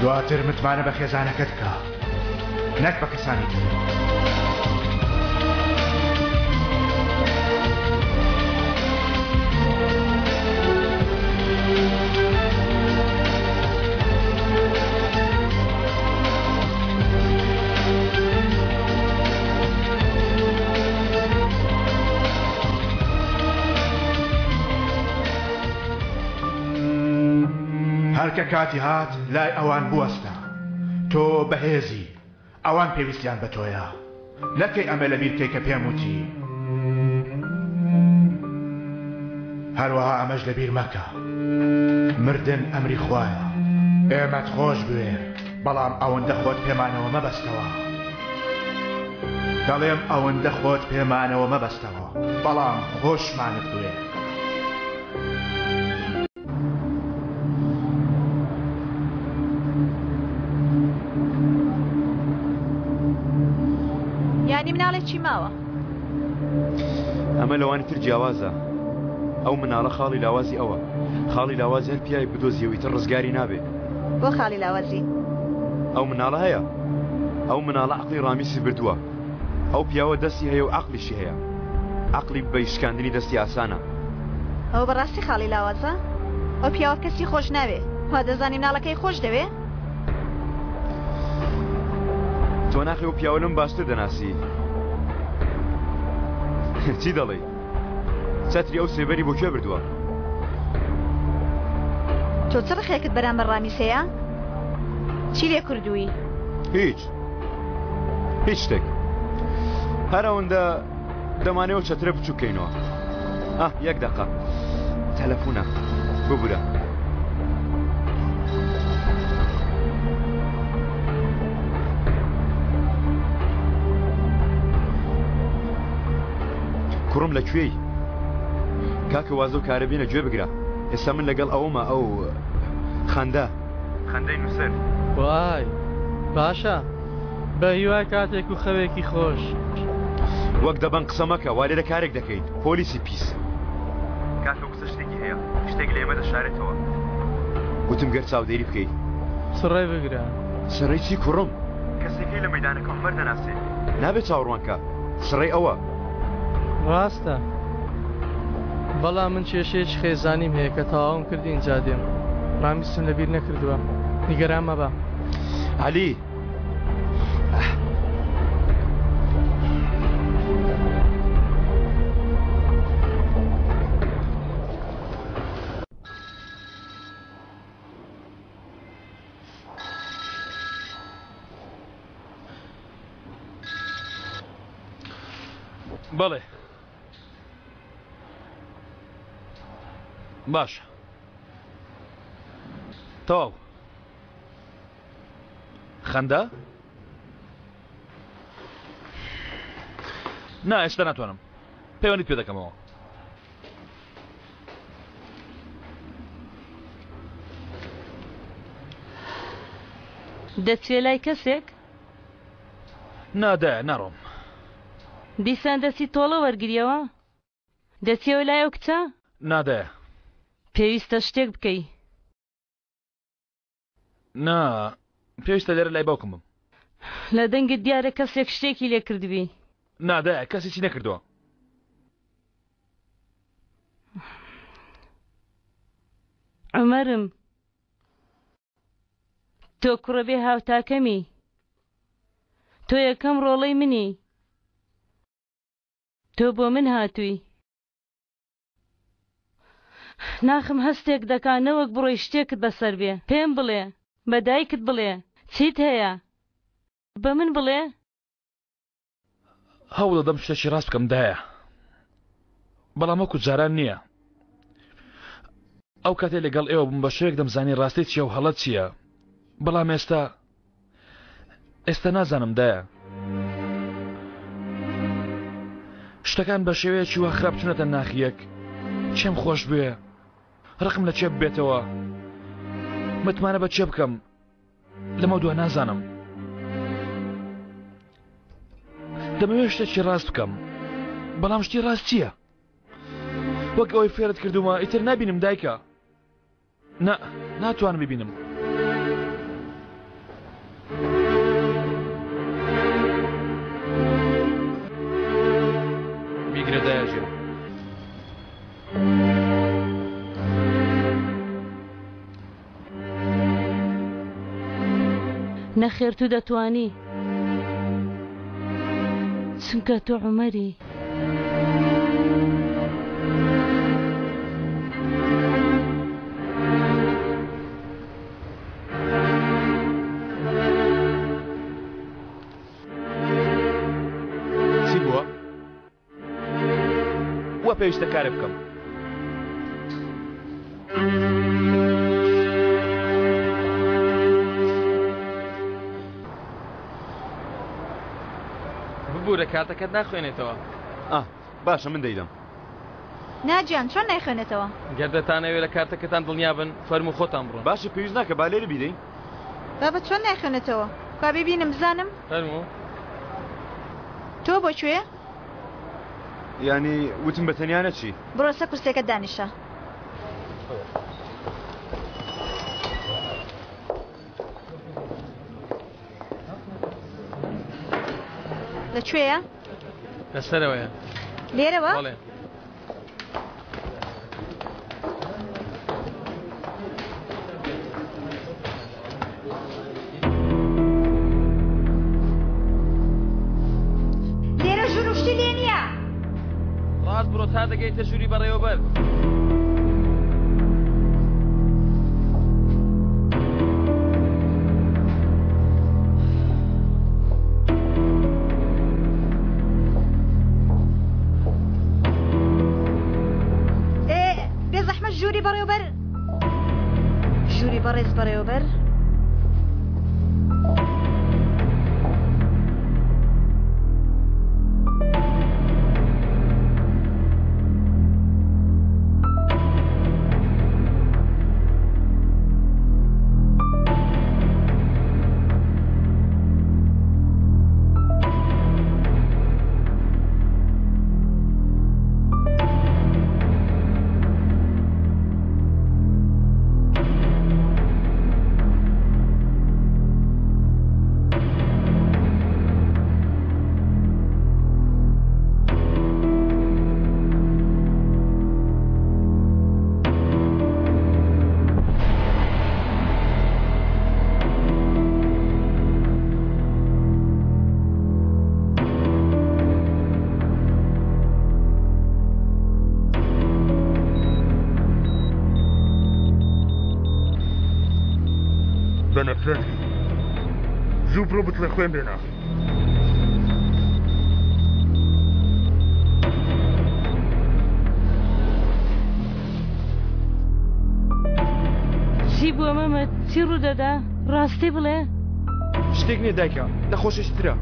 دواتر متمانە بە خێزانەکەت بکە نەک بە کەسانی تر. هەر کە کاتی هات لای ئەوان بوەستە. تۆ بەهێزی، ئەوان پێویستیان بە تۆیە. نەکەی ئەمە لەبیر بکەی کە پێم وتی. هەروەها ئەمەش لەبیر مەکە، مردن ئەمری خوایە. ئێمەت خۆش بوێ، بەڵام ئەوەندە خۆت پێمانەوە مەبەستەوە. دەڵێم ئەوەندە خۆت پێمانەوە مەبەستەوە، بەڵام خۆشمانت بوێ. یانی مناڵێکی ماوە. ئەمە لەوانی تر جیاوازە ئەو مناڵە خاڵی لاوازی ئەوە خاڵی لاوازی هەر پیاوێک بدۆزیەوە ئیتر ڕزگاری نابێ. بۆ خاڵی لاوازی؟ ئەو مناڵە هەیە ئەو مناڵە عەقڵی ڕامیسی بردووە ئەو پیاوە دەستی هەیە و عەقڵیشی هەیە عەقڵی ببەی شکاندنی دەستی ئاسانە. ئەوە بەڕاستی خاڵی لاوازە؟ ئەو پیاوە کەسی خۆش ناوێ وا دەزانی مناڵەکەی خۆش دەوێ؟ تۆ ناخی ئەو پیاوە لەم باشتر دەناسی چی دەڵێی؟ چەتری ئەو سێبەری بۆ کوێ بردووە؟ تۆ چ ڕقێکت بەرامبەر ڕامیس هەیە؟ چی لێ کردووی؟ هیچ هیچ شتێک هەر ئەوەندە دەمانەوە چەترە بچووکەینەوە ئاه یەک دەقە تەلەفونە ببورە. کوڕم لە کوێی؟ کاکە وازە و کارە بینە گوێ بگرە ئێستا من لەگەڵ ئەومە ئەو خەندە خەندەی نووسەر. وای باشە بە هیوای کاتێک و خەوێکی خۆش. وەک دەبەنگ قسە مەکە وا لێرە کارێک دەکەین پۆلیسی پیس. کاکە ئەو کچە شتێکی هەیە شتێک لە ئێمە دەشارێتەوە. وتم گەر چاودێری بکەی. سڕێ بگرە. سڕێی چی کوڕم؟ کەسێکەی لە مەیدانەکە عومەر دەناسێ نابێ چاوەڕوان کا. سڕەی ئەوە. ڕاستە بەڵام من کێشەیەکی خێزانیم هەیە کە تەواوم کرد ئینجا دێم ڕامیسم لەبیر نەکردووە نیگەران مەبە. عەلی. بەڵێ باشە تەواو خەندە نا ئێستا ناتوانم پەیوەندیت پێ دەکەمەوە دەچێ لای کەسێک؟ نا دایە ناڕۆم. دیسان دەچی تۆڵە وەرگریەوە؟ دەچیەوە لای ئەو کچە؟ نا دایە. پێویستە شتێک بکەی. نا پێویستە لێرە لای باوکم بم. لە دەنگت دیارە کەسێک شتێکی لێ کردبی. نا دایە کەس هیچی نەکردووە. عومەرم تۆ کوڕە بێ هاوتاکەمی. تۆ یەکەم ڕۆڵەی منی. تۆ بۆ من هاتووی. ناخم هەستێک دەکا نەوەک بڕۆی شتێکت بەسەر بێ. پێم بڵێ. بە دایکت بڵێ. چیت هەیە؟ بە من بڵێ. هەوڵ دەدەم شتێکی ڕاست بکەم دایە بەڵام وەکو جاران نییە ئەو کاتێ لەگەڵ ئێوە بووم بە شێوەیەک دەمزانی ڕاستی چییە و هەڵە چییە بەڵام ئێستا ئێستا نازانم دایە شتەکان بە شێوەیەکی وا خراپ چونەتە ناخیەک چێم خۆش بوێ ڕقم لە چێ ببێتەوە متمانە بە چێ بکەم لەمە دوا نازانم دەمەوێت شتێکی ڕاست بکەم بەڵام شتی ڕاست چییە؟ وەک ئەوەی فێرت کردومە ئیتر نبینم دایکە نا ناتوانم ببینم. بیگرە دایە ژیان. نەخێر تو دەتوانی چونکە تۆ عومەری. وا پێویستە کارێ بکەم. ببورە کارتەکەت ناخوێنێتەوە. ئا باشە من دەیدەم. نا گیان چۆن نایخوێنێتەوە؟ گەر دەتانەوێ لە کارتەکەتان دڵنیا بن فەرموو خۆتان بڕۆن. باشە پێویست ناکە با لێرە بیدەین. بابە چۆن نایخوێنێتەوە؟ کوا بیبینم بزانم. فەرموو. تۆ بۆ کوێ؟ یانی وتم بە تەنیا نەچی. بڕۆ سەر کورسیەکەت دانیشە. لە کوێیە؟ لە سەرەوەیە. لێرەوە؟ بەڵێ. لێرە ژوور و شتی لێ نییە. ڕاست بڕۆ تا دەگەیتە ژووری بەڕێوەبەر. بێزەحمەت ژووری بەڕێوبەر ژووری بەڕێز بەڕێوەبەر. بە نەفرەت بی زوو بڕۆ بتڵێ خوێن بێنە. چی بووە مەمەد چی ڕوودەدا ڕاستی بڵێ؟ شتێک نییە دایکە نەخۆشێکی ترە.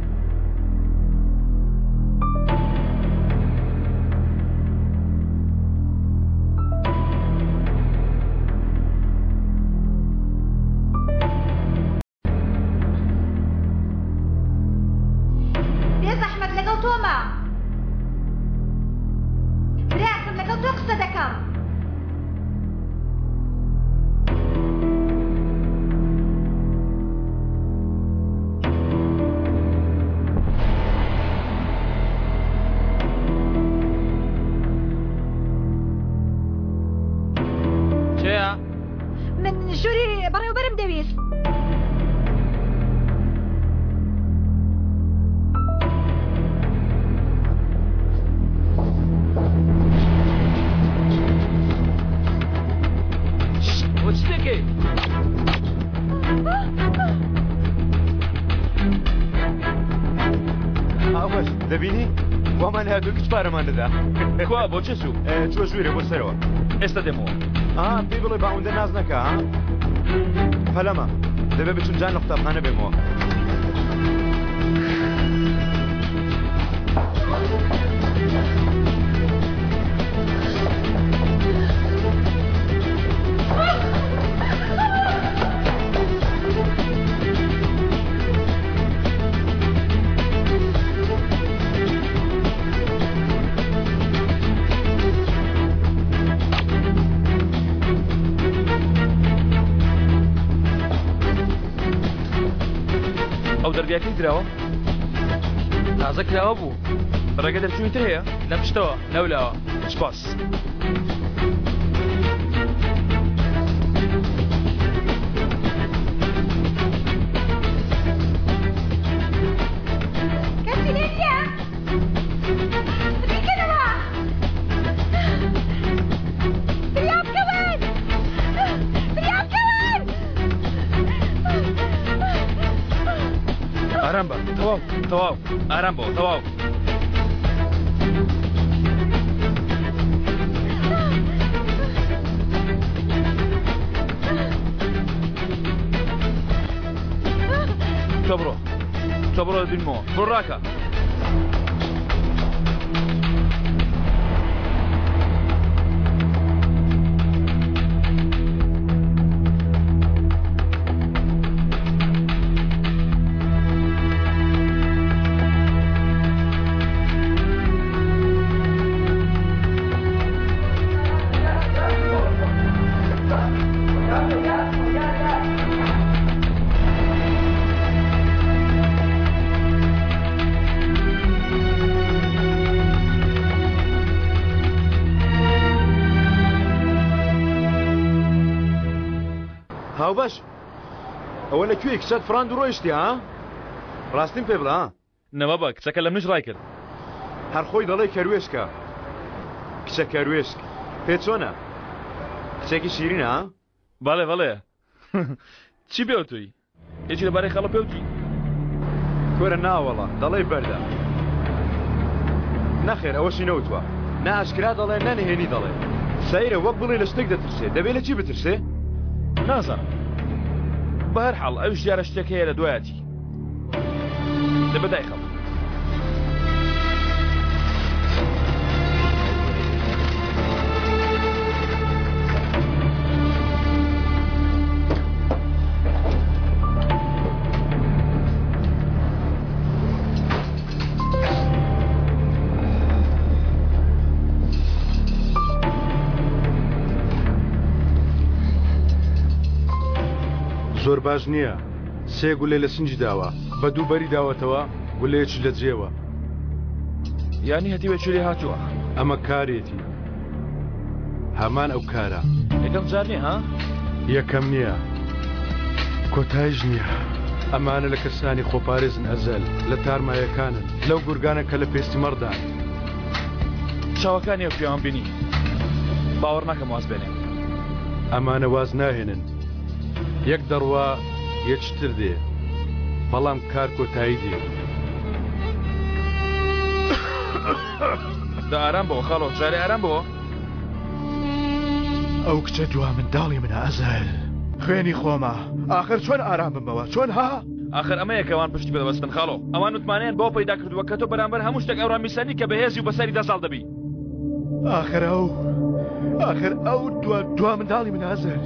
بێزەحمەت لەگەڵ تۆمە براکەم لەگەڵ تۆ قسە دەکەم. کێیە؟ من ژووری بەڕێوبەرم دەویست. بۆ چ دەکەی؟ ئاوەش دەبینی وامان هاتوو کچ پارەمان دەدا کوا بۆ چ سوو چوە ژوورێ بۆ سەرەوە ئێستا دێمەوە ئا پێی بڵێ با ئەوەندە ناز نەکا ها پەلەمە دەبێ بچم جان لە قوتابخانە بێمەوە. ئەو دەرگاکەی دراوە؟ تازە کراوە بوو. ڕێگە دەرچووی تر هەیە؟ لە پشتەوە لەولاوە. سپاس. کەسی لێ نییە؟ بیکەنەوە! فریا بکەون! فریا بکەون! ئارام بە تەواو تەواو ئارام بەوە تەواو. تۆ بڕۆ تۆ بڕۆ دەبینمەوە بڕۆ ڕاکە. هاوبەش ئەوە لە کوێی کچەت فڕاند و ڕۆیشتی ها ڕاستیم پێ بڵێ ها نەبابا کچەکە لە منیش ڕایکرد. هەر خۆی دەڵێ کەروێشکە. کچە کەروێشک. پێ چۆنە؟ کچێکی شیرینە ها؟ بەڵێ بەڵێ. چی پێوتووی؟ هیچی لەبارەی خەڵە پێوتی؟ کورە ناوەڵا دەڵێی بەردە. نەخێر ئەوەشی نەوتوە. نە ئاشکرا دەڵێ نە نهێنی دەڵێ. سەیرە وەک بڵێی لە شتێک دەترسێ. دەبێ لە چی بترسێ؟ نازانم. بەهەرحاڵ ئەویش دیارە شتێک هەیە لە دوایەتی. دەبە دایخەم. زۆر باش نییە سێ گولەی لە سنگی داوە، بە دوو بەری داوەتەوە، گولەیەکیش لە جێوە. یانی هەتیوێکی لێ هاتووە. ئەمە کارێتی. هەمان ئەو کارە. یەکەم جار نییە ها؟ یەکەم نییە. کۆتایش نییە. ئەمانە لە کەسانی خۆپارێزن ئەزەل، لە تارمایەکانن، لەو گورگانە کە لە پێستی مەڕدان. چاوەکانی ئەو پیاوەم بینی. باوەڕ ناکەم واز بێنێ. ئەمانە واز ناهێنن. یەک دەڕوا یەکی تر دێ بەڵام کار کۆتایی دێ. دە ئارام بۆ خاڵۆ جارێ ئارام بۆ. ئەو کچە دوا منداڵی منە ئەزەل خوێنی خۆمە ئاخر چۆن ئارام بمەوە چۆن ها؟ ئاخر ئەمەیە کە ئەوان پشتی پێدەبەستن خاڵۆ ئەوان متمانەیان بەوە پەیدا کردووە کە تۆ بەرامبەر هەموو شتێک ئەو ڕامیسانی کە بەهێزی و بەسەریدا زاڵ دەبی. ئاخر ئەو ئاخر ئەو دوا دوا منداڵی من ئازر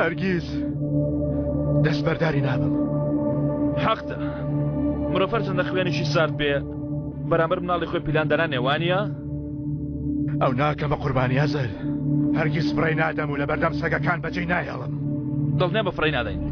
هەرگیز دەستبەرداری نابم. حەقتە مرۆڤ هەرچەندە خوێنیشی سارد بێ بەرامبەر مناڵی خۆی پیلان دەنانێ وانییە؟ ئەو ناکەمە قوربانی ئەزەر هەرگیز فڕێی نادەم و لەبەردەم سەگەکان بەجێی ناهێڵم. دڵنیابە فڕێی نادەین.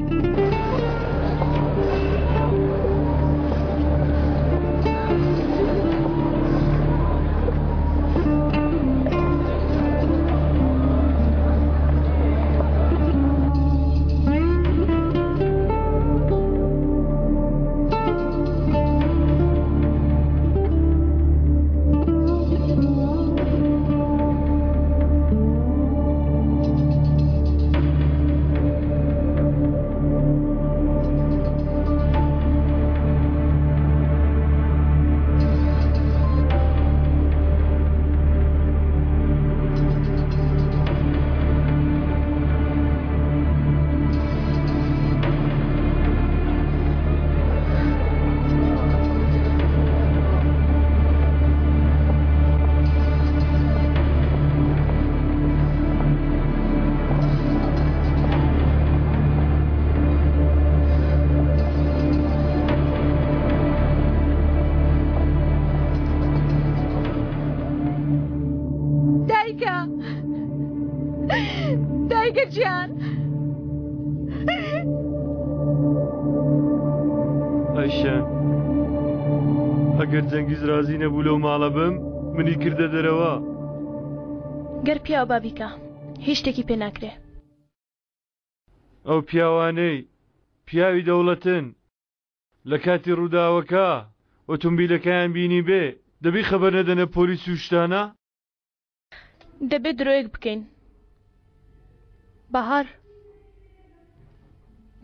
دایکە دایکە گیان ئایشە ئەگەر جەنگیز رازی نەبوو لەو ماڵە بم منی کردە دەرەوە. گەر پیاو با بیکا هیچ شتێکی پێ ناکرێ. ئەو پیاوانەی پیاوی دەوڵەتن لە کاتی ڕووداوەکە ئۆتۆمبیلەکەیان بینیبێ دەبی خەبەر نەدەنە پۆلیس و شتانە؟ دەبێت درۆیەک بکەین بەهار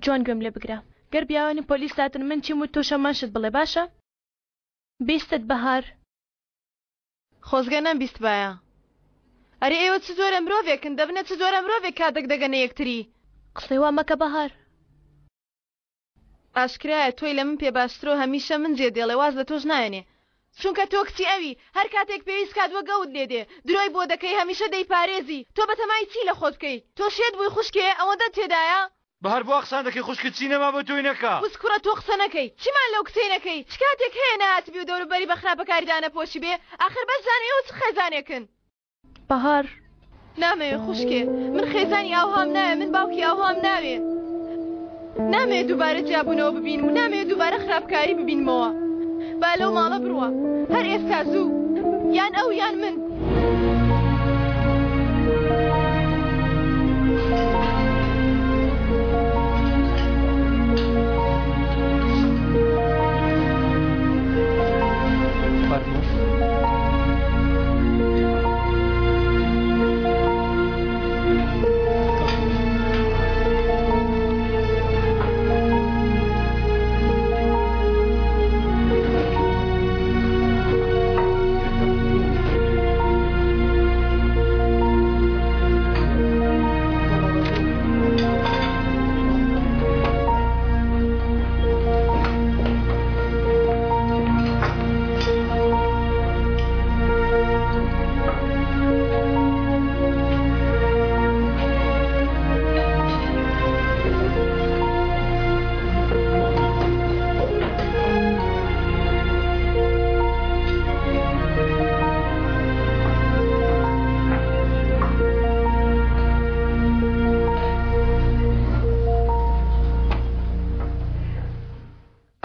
جوان گوێم لێ بگرە گەر بیاوانی پۆلیس هاتن من چیم و تۆش هەمان شت بڵێ باشە بیستت بەهار. خۆزگە نەمبیستبایە. ئەرێ ئێوە چ جۆرە مرۆڤێکن دەبنە چ جۆرە مرۆڤێک کاتێک دەگەنە یەکتری. قسەی وا مەکە بەهار. ئاشکرایە تۆی لە من پێ باشترە و هەمیشە من جێ دێڵێ واز لە تۆش نایەنێ. چونکە تۆ کچی ئەوی، هەر کاتێک پێویست کات وەک ئەوت لێ دێ، درۆی بۆ دەکەی، هەمیشە دەیپارێزی، تۆ بەتەمای چی لە خۆت بکەی؟ تۆ شێت بووی خوشکێ، ئەوەندەت تێدایە؟ بەهار بۆ وا قسان دەکەی خوشکت چی نەما بۆ تۆی نەکا. وس کوڕە تۆ قسە نەکەی چیمان لەو کچەی نەکەی چ کاتێک هەیە نەهاتبی و دەوروبەری بە خراپەکاری دانەپۆشیبێ ئاخر بەس زانم ئێوە چ خێزانێکن. بەهار. نامەوێ خوشکێ من خێزانی ئاوهام ناوێ من باوکی ئاوهام ناوێ نامەوێ دووبارە جیابوونەوە ببینم و نامەوێ دووبارە خراپکاری ببینمەوە با لەو ماڵە بڕوا هەر ئێستا زوو یان ئەو یان من.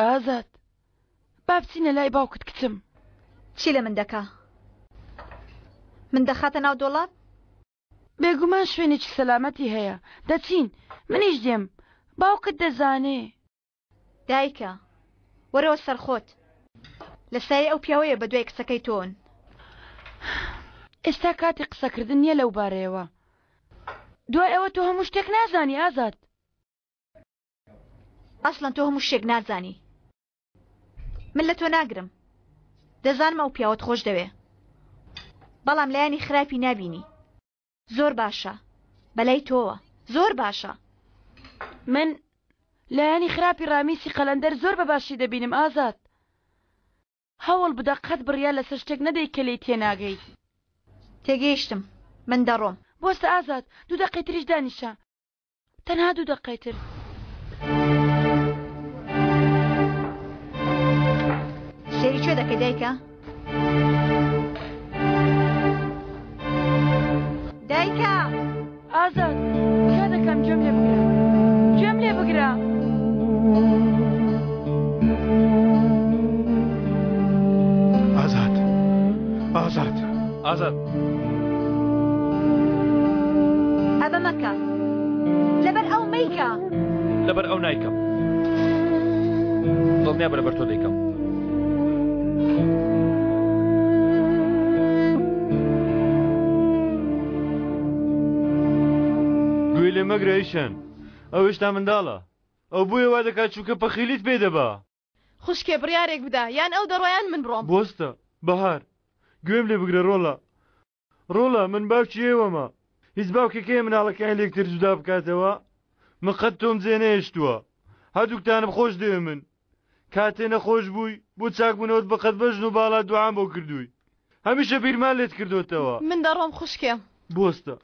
ئازاد با بچینە لای باوکت کچم. چی لە من دەکا؟ من دەخاتە ناو دۆڵاب؟ بێگومان شوێنێکی سەلامەتی هەیە. دەچین. منیش دێم. باوکت دەزانێ. دایکە، وەرەوە سەر خۆت. لە سایەی ئەو پیاوەیە بە دوای کچەکەی تۆن. ئێستا کاتی قسەکردن نییە لەو بارەیەوە. دوای ئەوە تۆ هەموو شتێک نازانی ئازاد. ئەسڵەن تۆ هەموو شتێک نازانی. من لە تۆ ناگرم. دەزانم ئەو پیاوەت خۆش دەوێ. بەڵام لایەنی خراپی نابینی. زۆر باشە. بەلای تۆوە. زۆر باشە. من لایەنی خراپی ڕامیسی قەلەندەر زۆر بە باشی دەبینم ئازاد. هەوڵ بدە قەت بڕیار لەسەر شتێک نەدەی کە لێی تێناگەی. تێگەیشتم. من دەڕۆم. بوەستە ئازاد. دوو دەقەی تریش دانیشە. تەنها دوو دەقەی تر. سەیری کوێ دەکەی دایکە؟ دایکە! ئازاد، تکا دەکەم گوێم لێ بگرە. گوێم لێ بگرە. ئازاد! ئازاد! ئازاد! ئەمە مەکە. لەبەر ئەو مەیکە. لەبەر ئەو نایکەم. دڵنیابە لەبەر تۆ دەیکەم. گوێی لێ مەگرە ئیشەن ئەو هێشتا منداڵە ئەو بۆیە وا دەکات چونکە پەخیلیت پێ دەبا. خوشکێ بڕیارێک بدە یان ئەو دەڕوا یان من بڕۆم. بوەستە بەهار گوێم لێ بگرە ڕۆڵە ڕۆڵە من باوکی ئێوەمە هیچ باوکێک هەیە مناڵەکانی لێکتر جودا بکاتەوە من قەت تۆم جێ نەهێشتووە هەردووکتانم خۆش دەوێ من کاتێ نەخۆش بووی بۆ چاکبوونەوەت بە قەد بەژن و باڵا دوعام بۆ کردووی هەمیشە بیرمان لێت کردۆتەوە. من دەڕۆم خوشکێ. بوەستە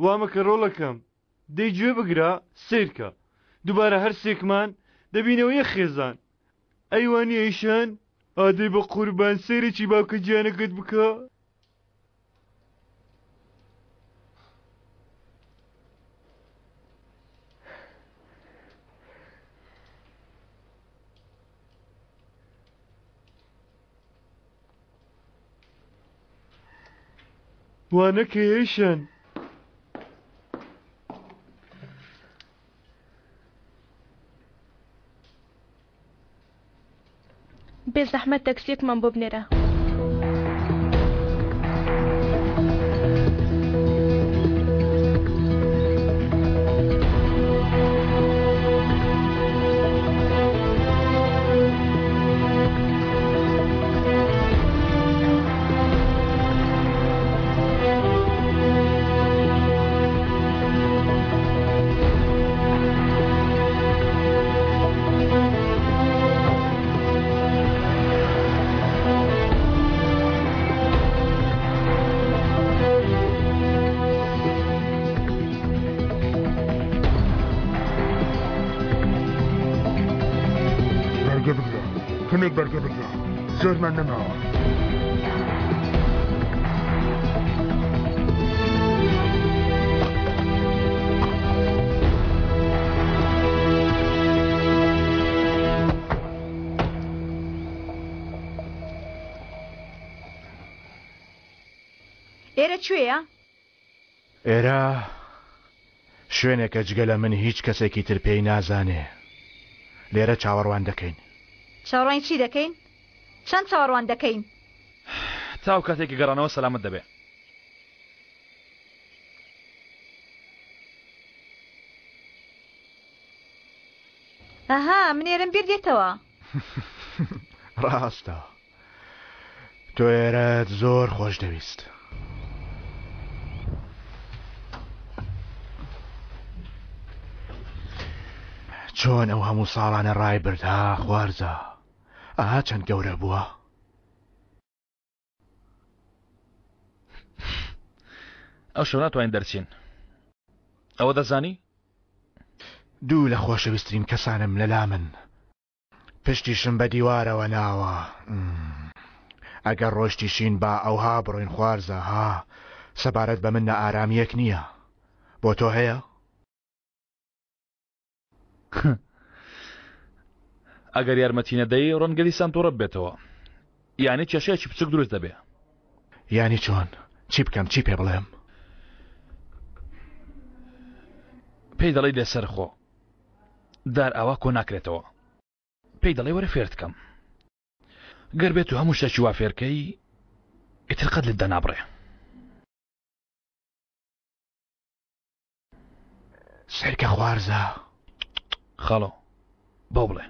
وا مەکە ڕۆڵەکەم دەی گوێ بگرە سەیرکە دووبارە هەرسێکمان دەبینەوە یەک خێزان ئەی وانیە ئیشان؟ ئادەی بە قوربان سەیرێکی باوکە گیانەکەت بکە. وا نەکەی ئەیشان. بێ زەحمەت تەکسیەکمان بۆ بنێرە. کەمێک بەرگە بگرە زۆرمان نەماوە. ئێرە کوێیە؟ ئێرە شوێنێکە جگە لە من هیچ کەسێکی تر پێی نازانێ. لێرە چاوەڕوان دەکەین. چاوەڕوانی چی دەکەین؟ چەند چاوەڕوان دەکەین؟ تا ئەو کاتەی کە گەڕانەوە سەلامەت دەبێ. ئەها من ئێرەم بیر دێتەوە. ڕاستە. تۆ ئێرەت زۆر خۆش دەویست. چۆن ئەو هەموو ساڵانە ڕای برد ها خوارزا ئەها چەند گەورە بووە. ئەو شەو ناتوانین دەرچین ئەوە دەزانی؟ دوو لە خۆشەویسترین کەسانم لەلامن پشتیشم بە دیوارەوە ناوە ئەگەر ڕۆشتیشین با ئەوها بڕۆین خوارزا ها سەبارەت بە من نائارامییەک نییە بۆ تۆ هەیە؟ ئەگەر یارمەتی نەدەی ڕەنگە دیسان توڕە ببێتەوە یانی کێشەیەکی بچوک دروست دەبێ. یانی چۆن؟ چی بکەم چی پێ بڵێم؟ پێی دەڵێی لەسەر خۆ دار ئاوا کۆ ناکرێتەوە پێی دەڵێ وەرە فێرت کەم گەر بێت و هەموو شتێکی وا فێرکەی ئیتر قەت لێت دانابڕێ. سەیرکە خوارزا. خاڵۆ بەو بڵێ.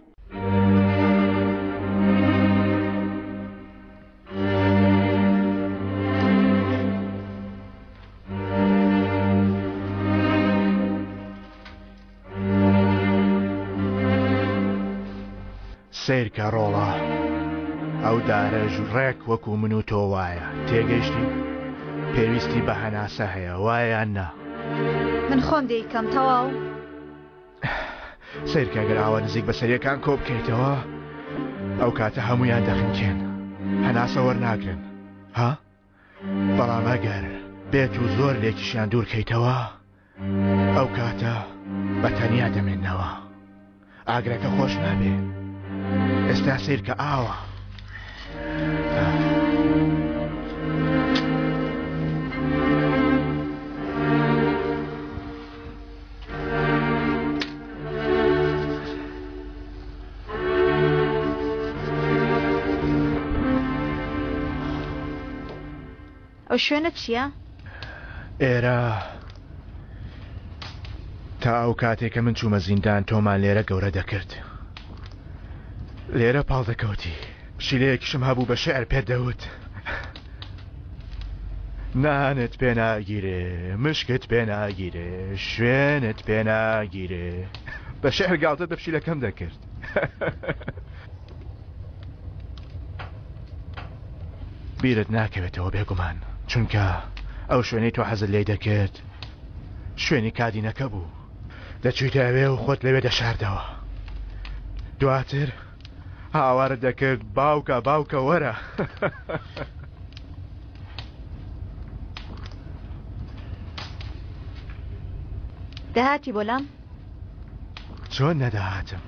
سەیرکە ڕۆڵە ئەو دارەش ڕێک وەکو من و تۆ وایە تێگەیشتی؟ پێویستی بە هەناسە هەیە وایە یان نا؟ من خۆم دەیکەم تەواو. سەیرکە گەر ئاوا نزیک بە سەریەکان کۆ بکەیتەوە ئەو کاتە هەمویان دەخنکێن هەناسە وەرناگرن ها؟ بەڵام ئەگەر بێت و زۆر لێکیشیان دوورکەیتەوە ئەو کاتە بە تەنیا دەمێنەوە ئاگرەکە خۆش نابێ ئێستا سیرکە ئاوە. ئەو شوێنە چییە؟ ئێرە تا ئەو کاتێک کە من چوومە زیندان تۆمان لێرە گەورە دەکرد. لێرە پاڵ دەکەوتی. پشیلەیەکیشم هەبوو بە شعر پێت دەوت. نانت پێ ناگیرێ، مشکت پێ ناگیرێ، شوێنت پێ ناگیرێ. بە شعر گاڵتەت بە پشیلەکەم دەکرد. بیرت ناکەوێتەوە بێگومان چونکە ئەو شوێنەی تۆ حەزت لێی دەکرد شوێنی کادینەکە بوو دەچویتە ئەوێ و خۆت لەوێ دەشاردەوە دواتر هاوارت دەکرد باوکە باوکە وەرە. دەهاتی بۆ لام؟ چۆن نەدەهاتم؟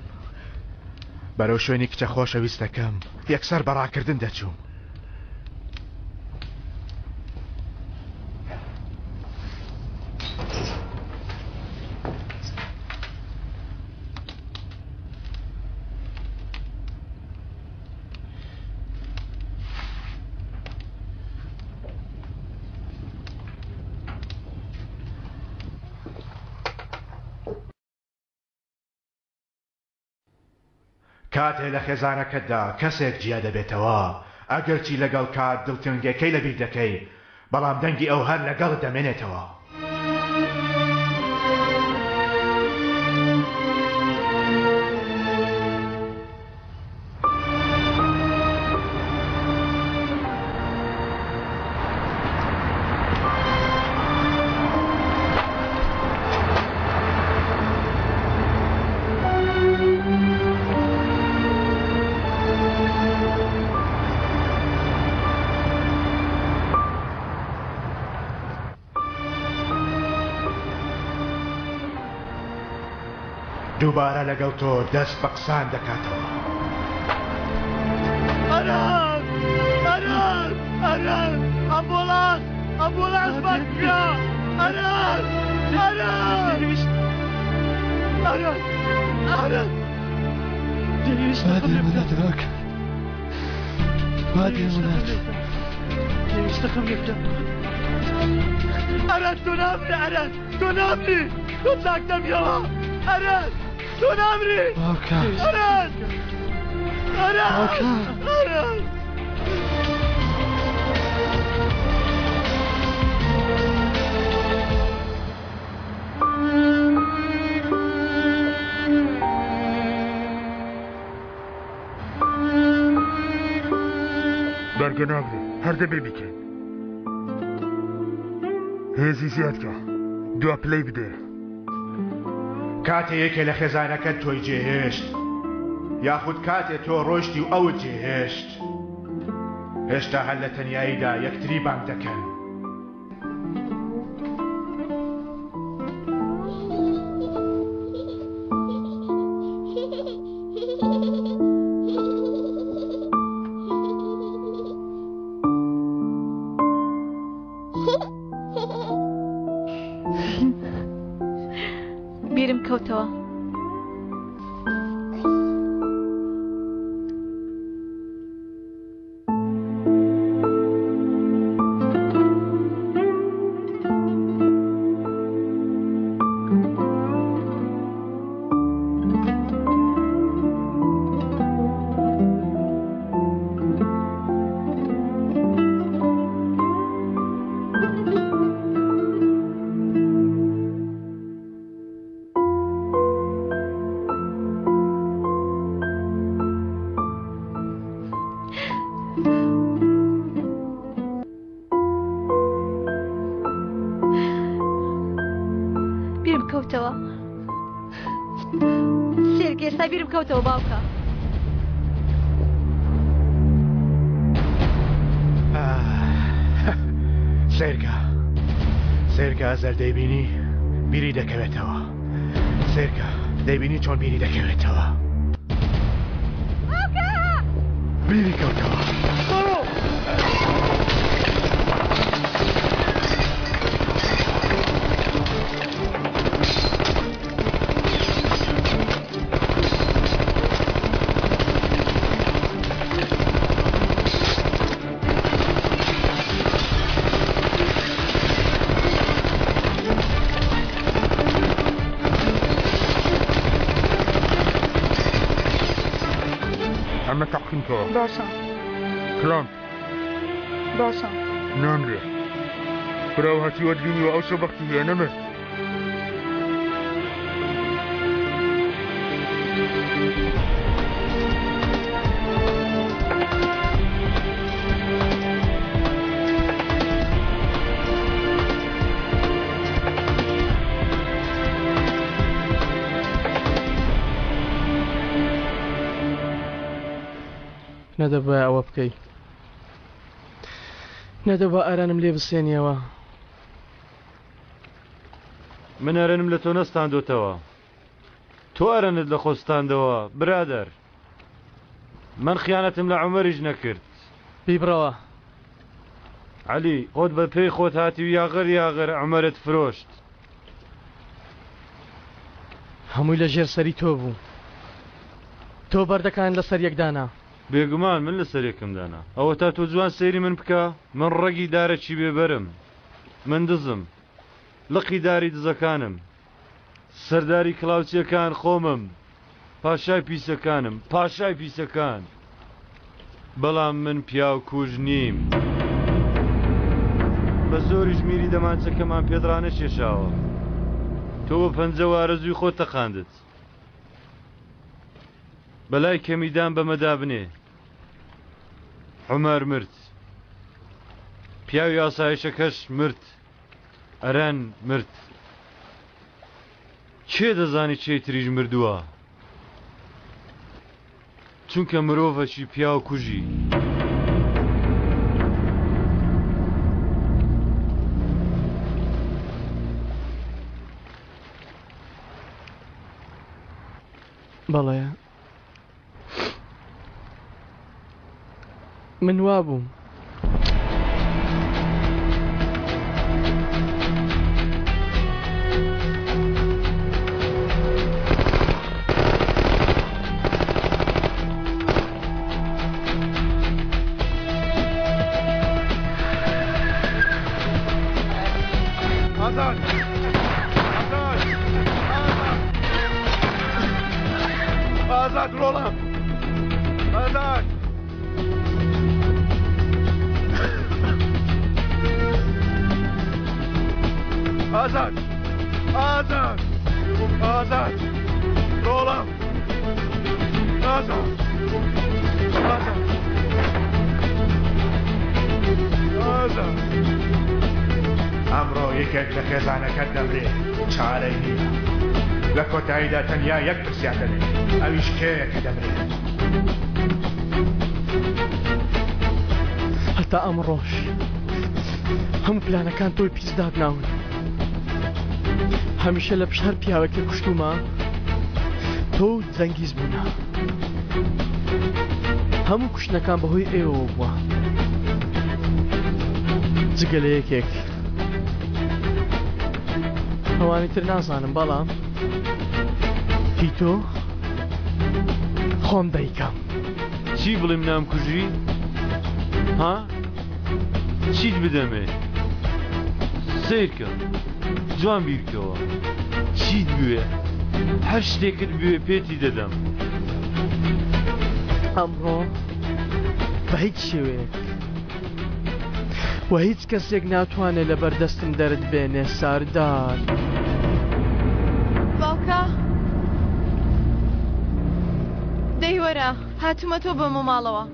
بەرەو شوێنی کچە خۆشەویستەکەم یەکسەر بە ڕاکردن دەچووم. کاتێ لە خێزانەکەتدا کەسێک جیا دەبێتەوە، ئەگەرچی لەگەڵ کات دڵتەنگیەکەی لەبیر دەکەی، بەڵام دەنگی ئەو هەر لەگەڵت دەمێنێتەوە. دووبارە لەگەڵ تۆ دەست بە قسان دەکاتەوە. ئەران! ئەران! ئەران! ئەمبوڵانس! ئەمبوڵانس بانگ بکە! ئەران! ئەران! ئەران! ئەران! ئەران تۆ نامری ئەران تۆ نامری تۆ چاک دەبیەوە ئەران تۆ نامری ئەران ئەران ئەران بەرگە ناگرێ هەر دەبێ بیکەین هێزی زیادکە دوا پلەی بدێ. کاتێ یەکێ لە خێزانەکەت تۆی جێهێشت یاخود کاتێ تۆ ڕۆیشتی و ئەوت جێهێشت هێشتا هەر لە تەنیاییدا یەکتری بانگ دەکەن. بیرم کەوتەوە. بیرم کەوتەوە سێرکە ئێستا بیرم کەوتەوە باوکە. سەیرکە سەیرکە ئەزەر دەیبینی بیری دەکەوێتەوە سەیرکە دەیبینی چۆن بیری دەکەوێتەوە بیری کەوتەوە. ئەمە تەقیم کەوە. باشە. کلامپ. باشە. نامرێ. برا و هەتیوەت بینیوە ئەو شەو بەختی هەیە نەمرد. نەدەبوایە ئەوە بکەی. نەدەبوا ئارانم لێ بسێنیەوە. من ئەرەنم لە تۆ نەستاندۆتەوە تۆ ئەرەنت لە خۆ ستاندەوە برادەر من خیانەتم لە عومەریش نەکرد. بیبڕەوە. عەلی خۆت بە پێی خۆت هاتی و یاغەر یاغەر عومەرت فرۆشت. هەمووی لە ژێر سەری تۆ بوو. تۆ بەردەکانت لەسەر یەک دانا. بێگومان من لەسەر یەکم دانا. ئەوەتا تۆ جوان سەیری من بکە من ڕەگی دارەکی بێ بەرم. من دزم. لقی داری دزەکانم. سەرداری کڵاوچیەکان خۆمم. پاشای پیسەکانم. پاشای پیسەکان. بەڵام من پیاو کوژ نیم. بە زۆریش میری دەمانچەکەمان پێت ڕانەکێشاوە. تۆ بە پەنجەوە ئارەزووی خۆت تەقاندت. بەلای کەمی دان بەمەدا بنێ. عومەر مرد. پیاوی ئاسایشەکەش مرد. ئەرەن مرد. کێ دەزانی کێی تریش مردووە؟ چونکە مرۆڤەکی پیاو کوژی. بەڵێ من وابووم. ئازاد ئازاد ئازاد ڕۆڵم ئازاد ئازاد ئازاد ئازاد ڕۆڵم ئازاد ئازاد ئازاد ئەمڕۆ یەکێک لە خێزانەکەت دەمرێ چارەی نییە لە کۆتاییدا تەنیا یەک پرسیار دەبێت ئەویش کێیە کە دەمرێت هەتا ئەمڕۆش هەموو پلانەکان تۆی پیس دادناون هەمیشە لە پشت هەر پیاوێک کە کوشتومە تۆ و جەنگیز بوونە هەموو کوشتنەکان بەهۆی ئێوەوە بووە جگە لە یەکێک ئەوانی تر نازانم بەڵام هی تۆ خۆم دەیکەم. چی بڵێم نامکوژی؟ ها؟ چیت بدەمێ؟ سەیرکە جوان بیرکەوە چیت بوێ هەر شتێکت بوێ پێتی دەدەم. ئەمڕۆ بە هیچ شێوەیەک و هیچ کەسێک ناتوانێ لە بەردەستم دەرت بێنێ ساردار. باوکە دەی وەرە هاتوومە تۆ بەمە ماڵەوە.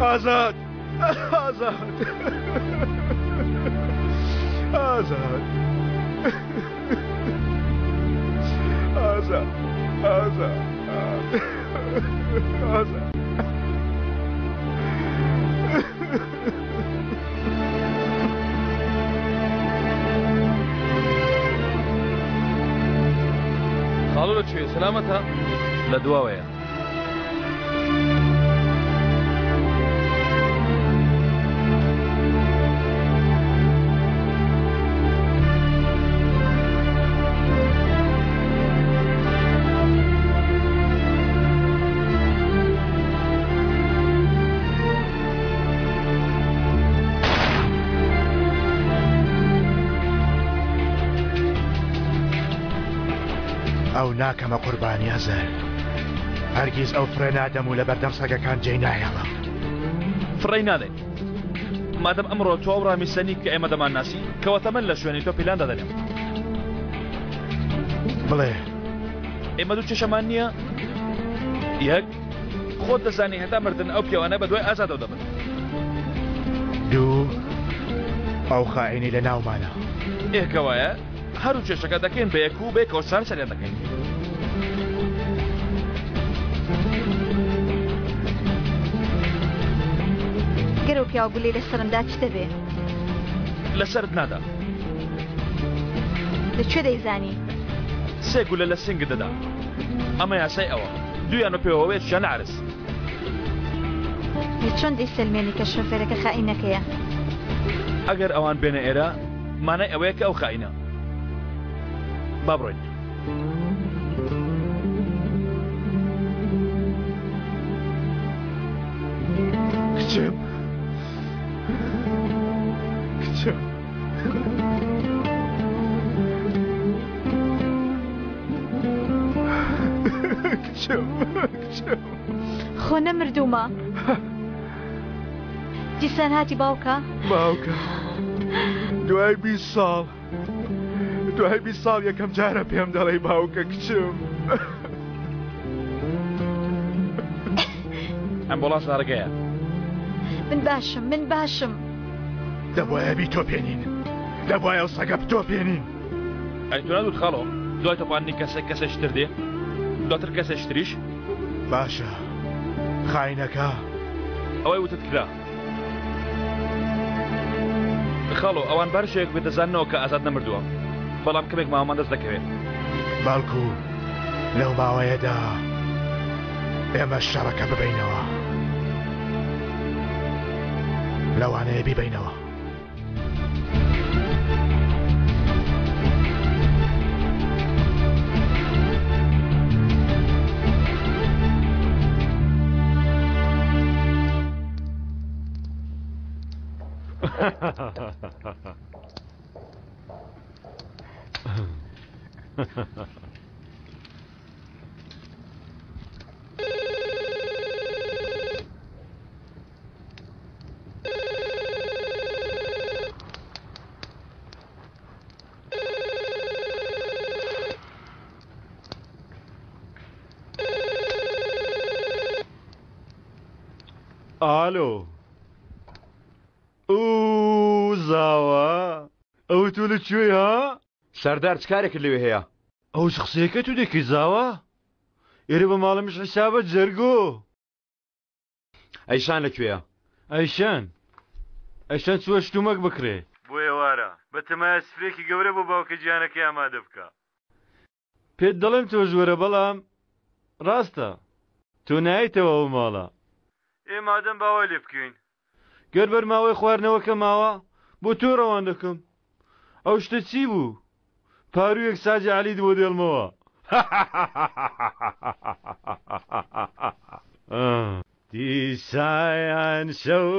ئازاد ئازاد ئازاد ئازاد ئازاد ئازاد خاڵۆ لە کوێ سەلامەتە؟ لە دواوەیە. ئەو ناکەمە قوربانی ئەزەر هەرگیز ئەو فڕێ نادەم و لە بەردەم سەگەکان جێی ناهێڵم. فڕێی نادەین مادەم ئەمڕۆ تۆ ئەو ڕامیسە نیت کە ئێمە دەمانناسی کەواتە من لە شوێنی تۆ پیلان دادەنێم. بڵێ. ئێمە دوو کێشەمان نییە یەک خۆت دەزانی هەتا مردن ئەو پیاوانە بە دوای ئازادەوە دەبن. دوو، ئەو خائینەی لە ناومانە. ئێ کەوایە هەردوو کێشەکە دەکەین بە یەک و بەیەکەوە چارەسەریان دەکەین. گەر ئەو پیاوە گولەی لە سەرم دا چ دەبێ؟ لە سەرت نادا. لە کوێ دەیزانی؟ سێ گولە لە سنگت دەدا. ئەمە یاسای ئەوە. دوویان بە پێوە وێچیان عەرز. ئەی چۆن دەیسەلمێنی کە شۆفێرەکە خائینەکەیە؟ ئەگەر ئەوان بێنە ئێرە مانای ئەوەیە کە ئەو خائینە. با بڕۆین. کچم کچم کچم کچم خۆ نەمردوومە دیسان هاتی باوکە باوکە دوای 20 ساڵ دوای 20 ساڵ یەکەم جارە پێم دەڵێی باوکە کچم ئەمبوڵانس لە ڕێگەیە من باشم من باشم. دەبوایە بیتۆپێنین. دەبوایە ئەو سەگە بتۆپێنین. ئەی تۆ ناتوت خاڵۆ دوای تۆپاندنی کەسێک کەسێکی تر دێ؟ دواتر کەسێکی تریش؟ باشە خاینەکە. ئەوەی وتت کرا. خاڵۆ ئەوان بە هەر شێوەیەک بێت دەزاننەوە کە ئازاد نەمردووە بەڵام کەمێک ماوەمان دەست دەکەوێت. بەڵکو لەو ماوەیەدا ئێمە شەڕەکە ببەینەوە. لەوانەیە بیبەینەوە. ئالۆ ئو زاوا ئەوە تۆ لە کوێی ها؟ سەردار چ کارێکت لەوێ هەیە؟ ئەو چ قسەیەکە تو دەکەی زاوا؟ ئێرە بە ماڵەمیش حیسابە جەرگۆ. ئەیشان لە کوێیە؟ ئەیشان؟ ئەیشان چووە شتومەک بکڕێ. بۆ ئێوارە، بەتەمایە سفرەیەکی گەورە بۆ باوکە گیانەکەی ئامادە بکا. پێت دەڵێم تۆش وەرە بەڵام ڕاستە تۆ نایەیتەوە ئەو ماڵە. ئێ مادەم با وای لێ بکەین گەر بەرماوەی خواردنەوەکە ماوە بۆ تۆ ڕەوان دەکەم. ئەو شتە چی بوو؟ پاروویەک ساجی عەلیت بۆ دێڵمەوە. دیسان شەو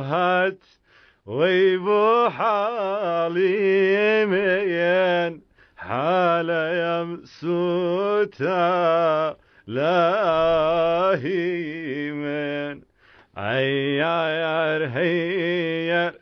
هات وەی بۆ حاڵی من حالەیەم سووتا لاهی من ئەی یار هەی یار.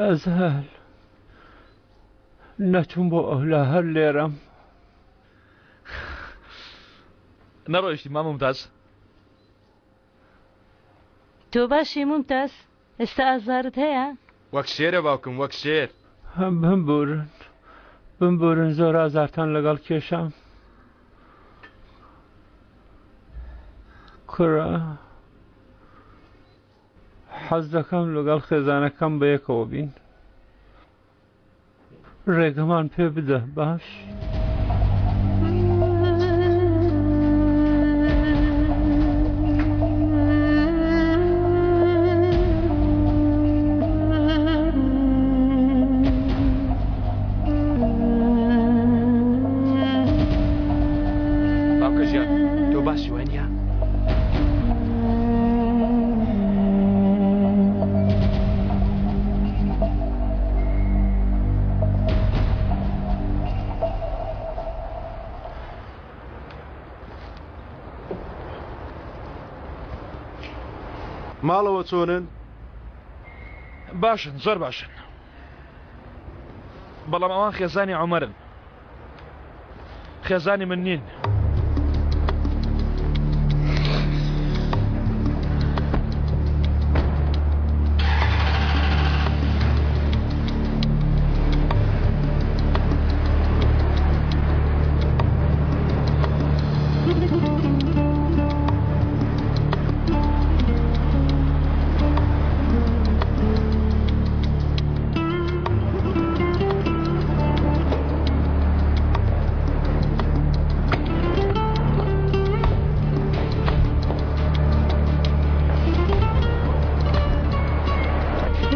ئەزهەل نەچووم بۆ ئەولا هەر لێرەم. نەڕۆیشتی مام مومتاز؟ تۆ باشی مومتاز؟ ئێستا ئازارت هەیە؟ وەک شێرە باوکم وەک شێر. بمبورن بمبورن زۆر ئازارتان لەگەڵ کێشام. کوڕە حەز دەکەم لەگەڵ خێزانەکەم بەیەکەوە بین. ڕێگەمان پێ بدە باش؟ باوکە ژیان تۆ باشی وانە؟ ماڵەوە چۆنن؟ باشن زۆر باشن بەڵام ئەوان خێزانی عومەرن خێزانی من نین.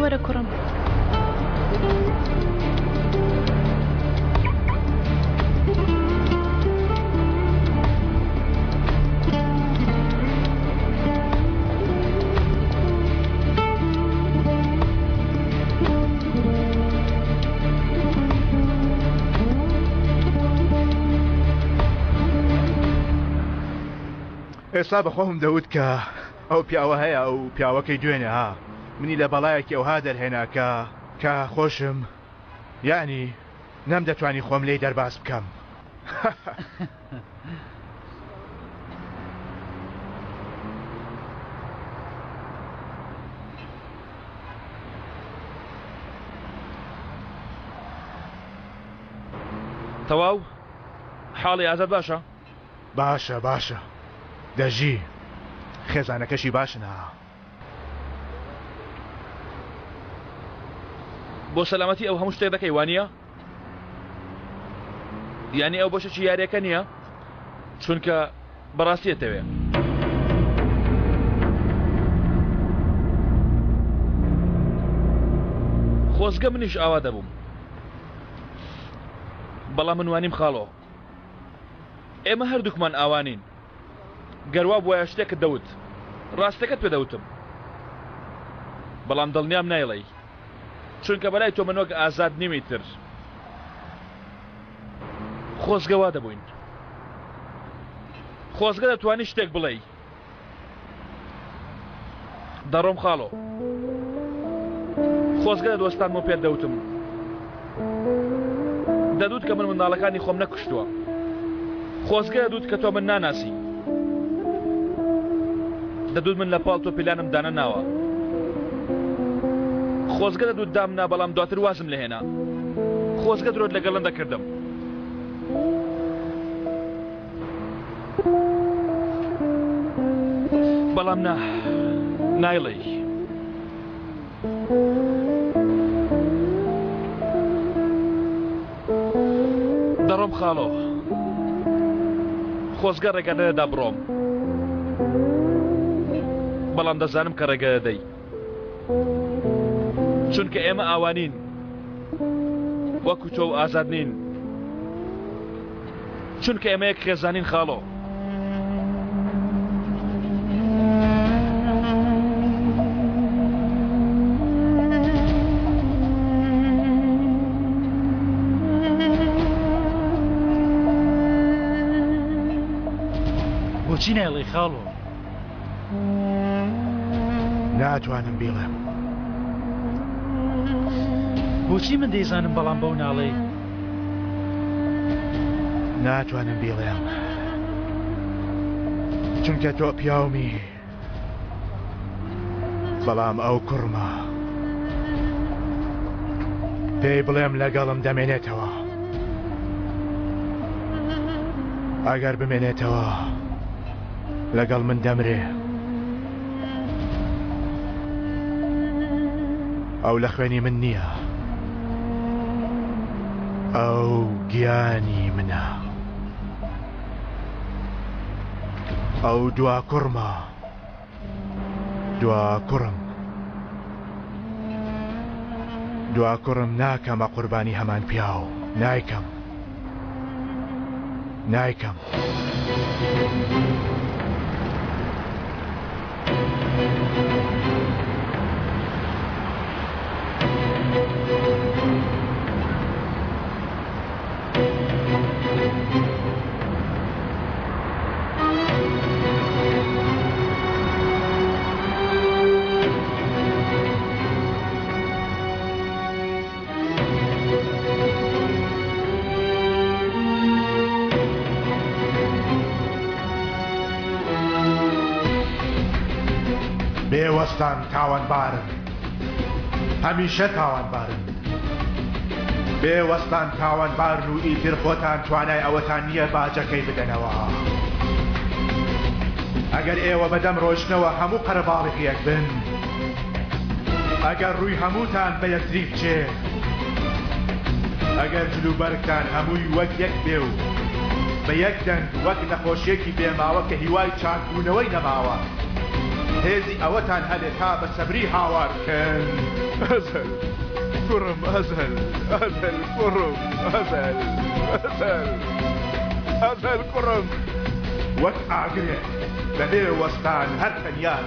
وەرە کوڕم. ئێستا بە خۆم دەوت کە ئەو پیاوە هەیە ئەو پیاوەکەی دوێنێ ها منی لە بەڵایەکی ئەوها دەرهێنا کە کە خۆشم یەعنی نەمدەتوانی خۆم لێی دەرباز بکەم. تەواو حاڵی ئازاد باشە؟ باشە باشە دەژی خێزانەکەشی باشن ها. بۆ سەلامەتی ئەو هەموو شتێک دەکەی وانە؟ یانی ئەو بەشەکی یاریەکە نییە چونکە بەڕاستی ئەتەوێ. خۆزگە منیش ئاوا دەبووم بەڵام من وانیم خاڵۆ ئێمە هەردووکمان ئاوانین گەروا بواە شتێکت دەوت ڕاستەکەت پێ دەوتم بەڵام دڵنیام نایڵێی چونکە بەلای تۆ من وەک ئازاد نیم ئیتر خۆزگە وا دەبووین خۆزگە دەتوانی شتێک بڵێی دەڕۆم خاڵۆ خۆزگە دۆستانم و پێت دەوتم دەدوت کە من منداڵەکانی خۆم نەکوشتووە خۆزگە دەدوت کە تۆ من ناناسی دەدوت من لە پاڵ تۆ پیلانم دانەناوە. خۆزگە دەدوت دامنا بەڵام دواتر وازم لێهێنا. خۆزگە درۆت لەگەڵ نەدەکردم. بەڵام نا، نایڵێی. دەڕۆم خاڵۆ. خۆزگە ڕێگە نەدەدا بڕۆم. بەڵام دەزانم کە ڕێگە دەدەی. چونکە ئێمە ئاوانین. وەکو تۆ و ئازاد نین. چونکە ئێمە یەک خێزانین خاڵۆ. بۆچی نایڵێی خاڵۆ؟ ناتوانم بیڵێم. بۆچی من دەیزانم بەڵام بەو ناڵێی؟ ناتوانم بیڵێم چونکە تۆ پیاومی بەڵام ئەو کوڕمە پێی بڵێم لەگەڵم دەمێنێتەوە ئەگەر بمێنێتەوە لەگەڵ من دەمرێ ئەو لە خوێنی من نییە ئەو گیانی منە ئەو دوا کوڕمە دوا کوڕم دوا کوڕم ناکەمە قوربانی هەمان پیاو نایکەم نایکەم. بێ وەستان تاوانبارن هەمیشە تاوانبارن بێ وەستان تاوانبارن و ئیتر خۆتان توانای ئەوەتان نییە باجەکەی بدەنەوە ئەگەر ئێوە بەدەم ڕۆیشتنەوە هەموو قەرەباڵغیەک بن ئەگەر ڕووی هەمووتان بە یەکتری بچێ، ئەگەر جلوبەرگتان هەمووی وەک یەک بێ و بە یەک دەنگ وەک نەخۆشییەکی بێماوە کە هیوای چاکبوونەوەی نەماوە، هێزی ئەوەتان هەبێ تا بە سەبری هاوار بکەن. ئەزەل کوڕم ئەزەل، ئەزەل کوڕم، ئەزەل، ئەزەل، ئەزەل کوڕم. وەک ئاگرێک بەبێ وەستان هەر تەنیان.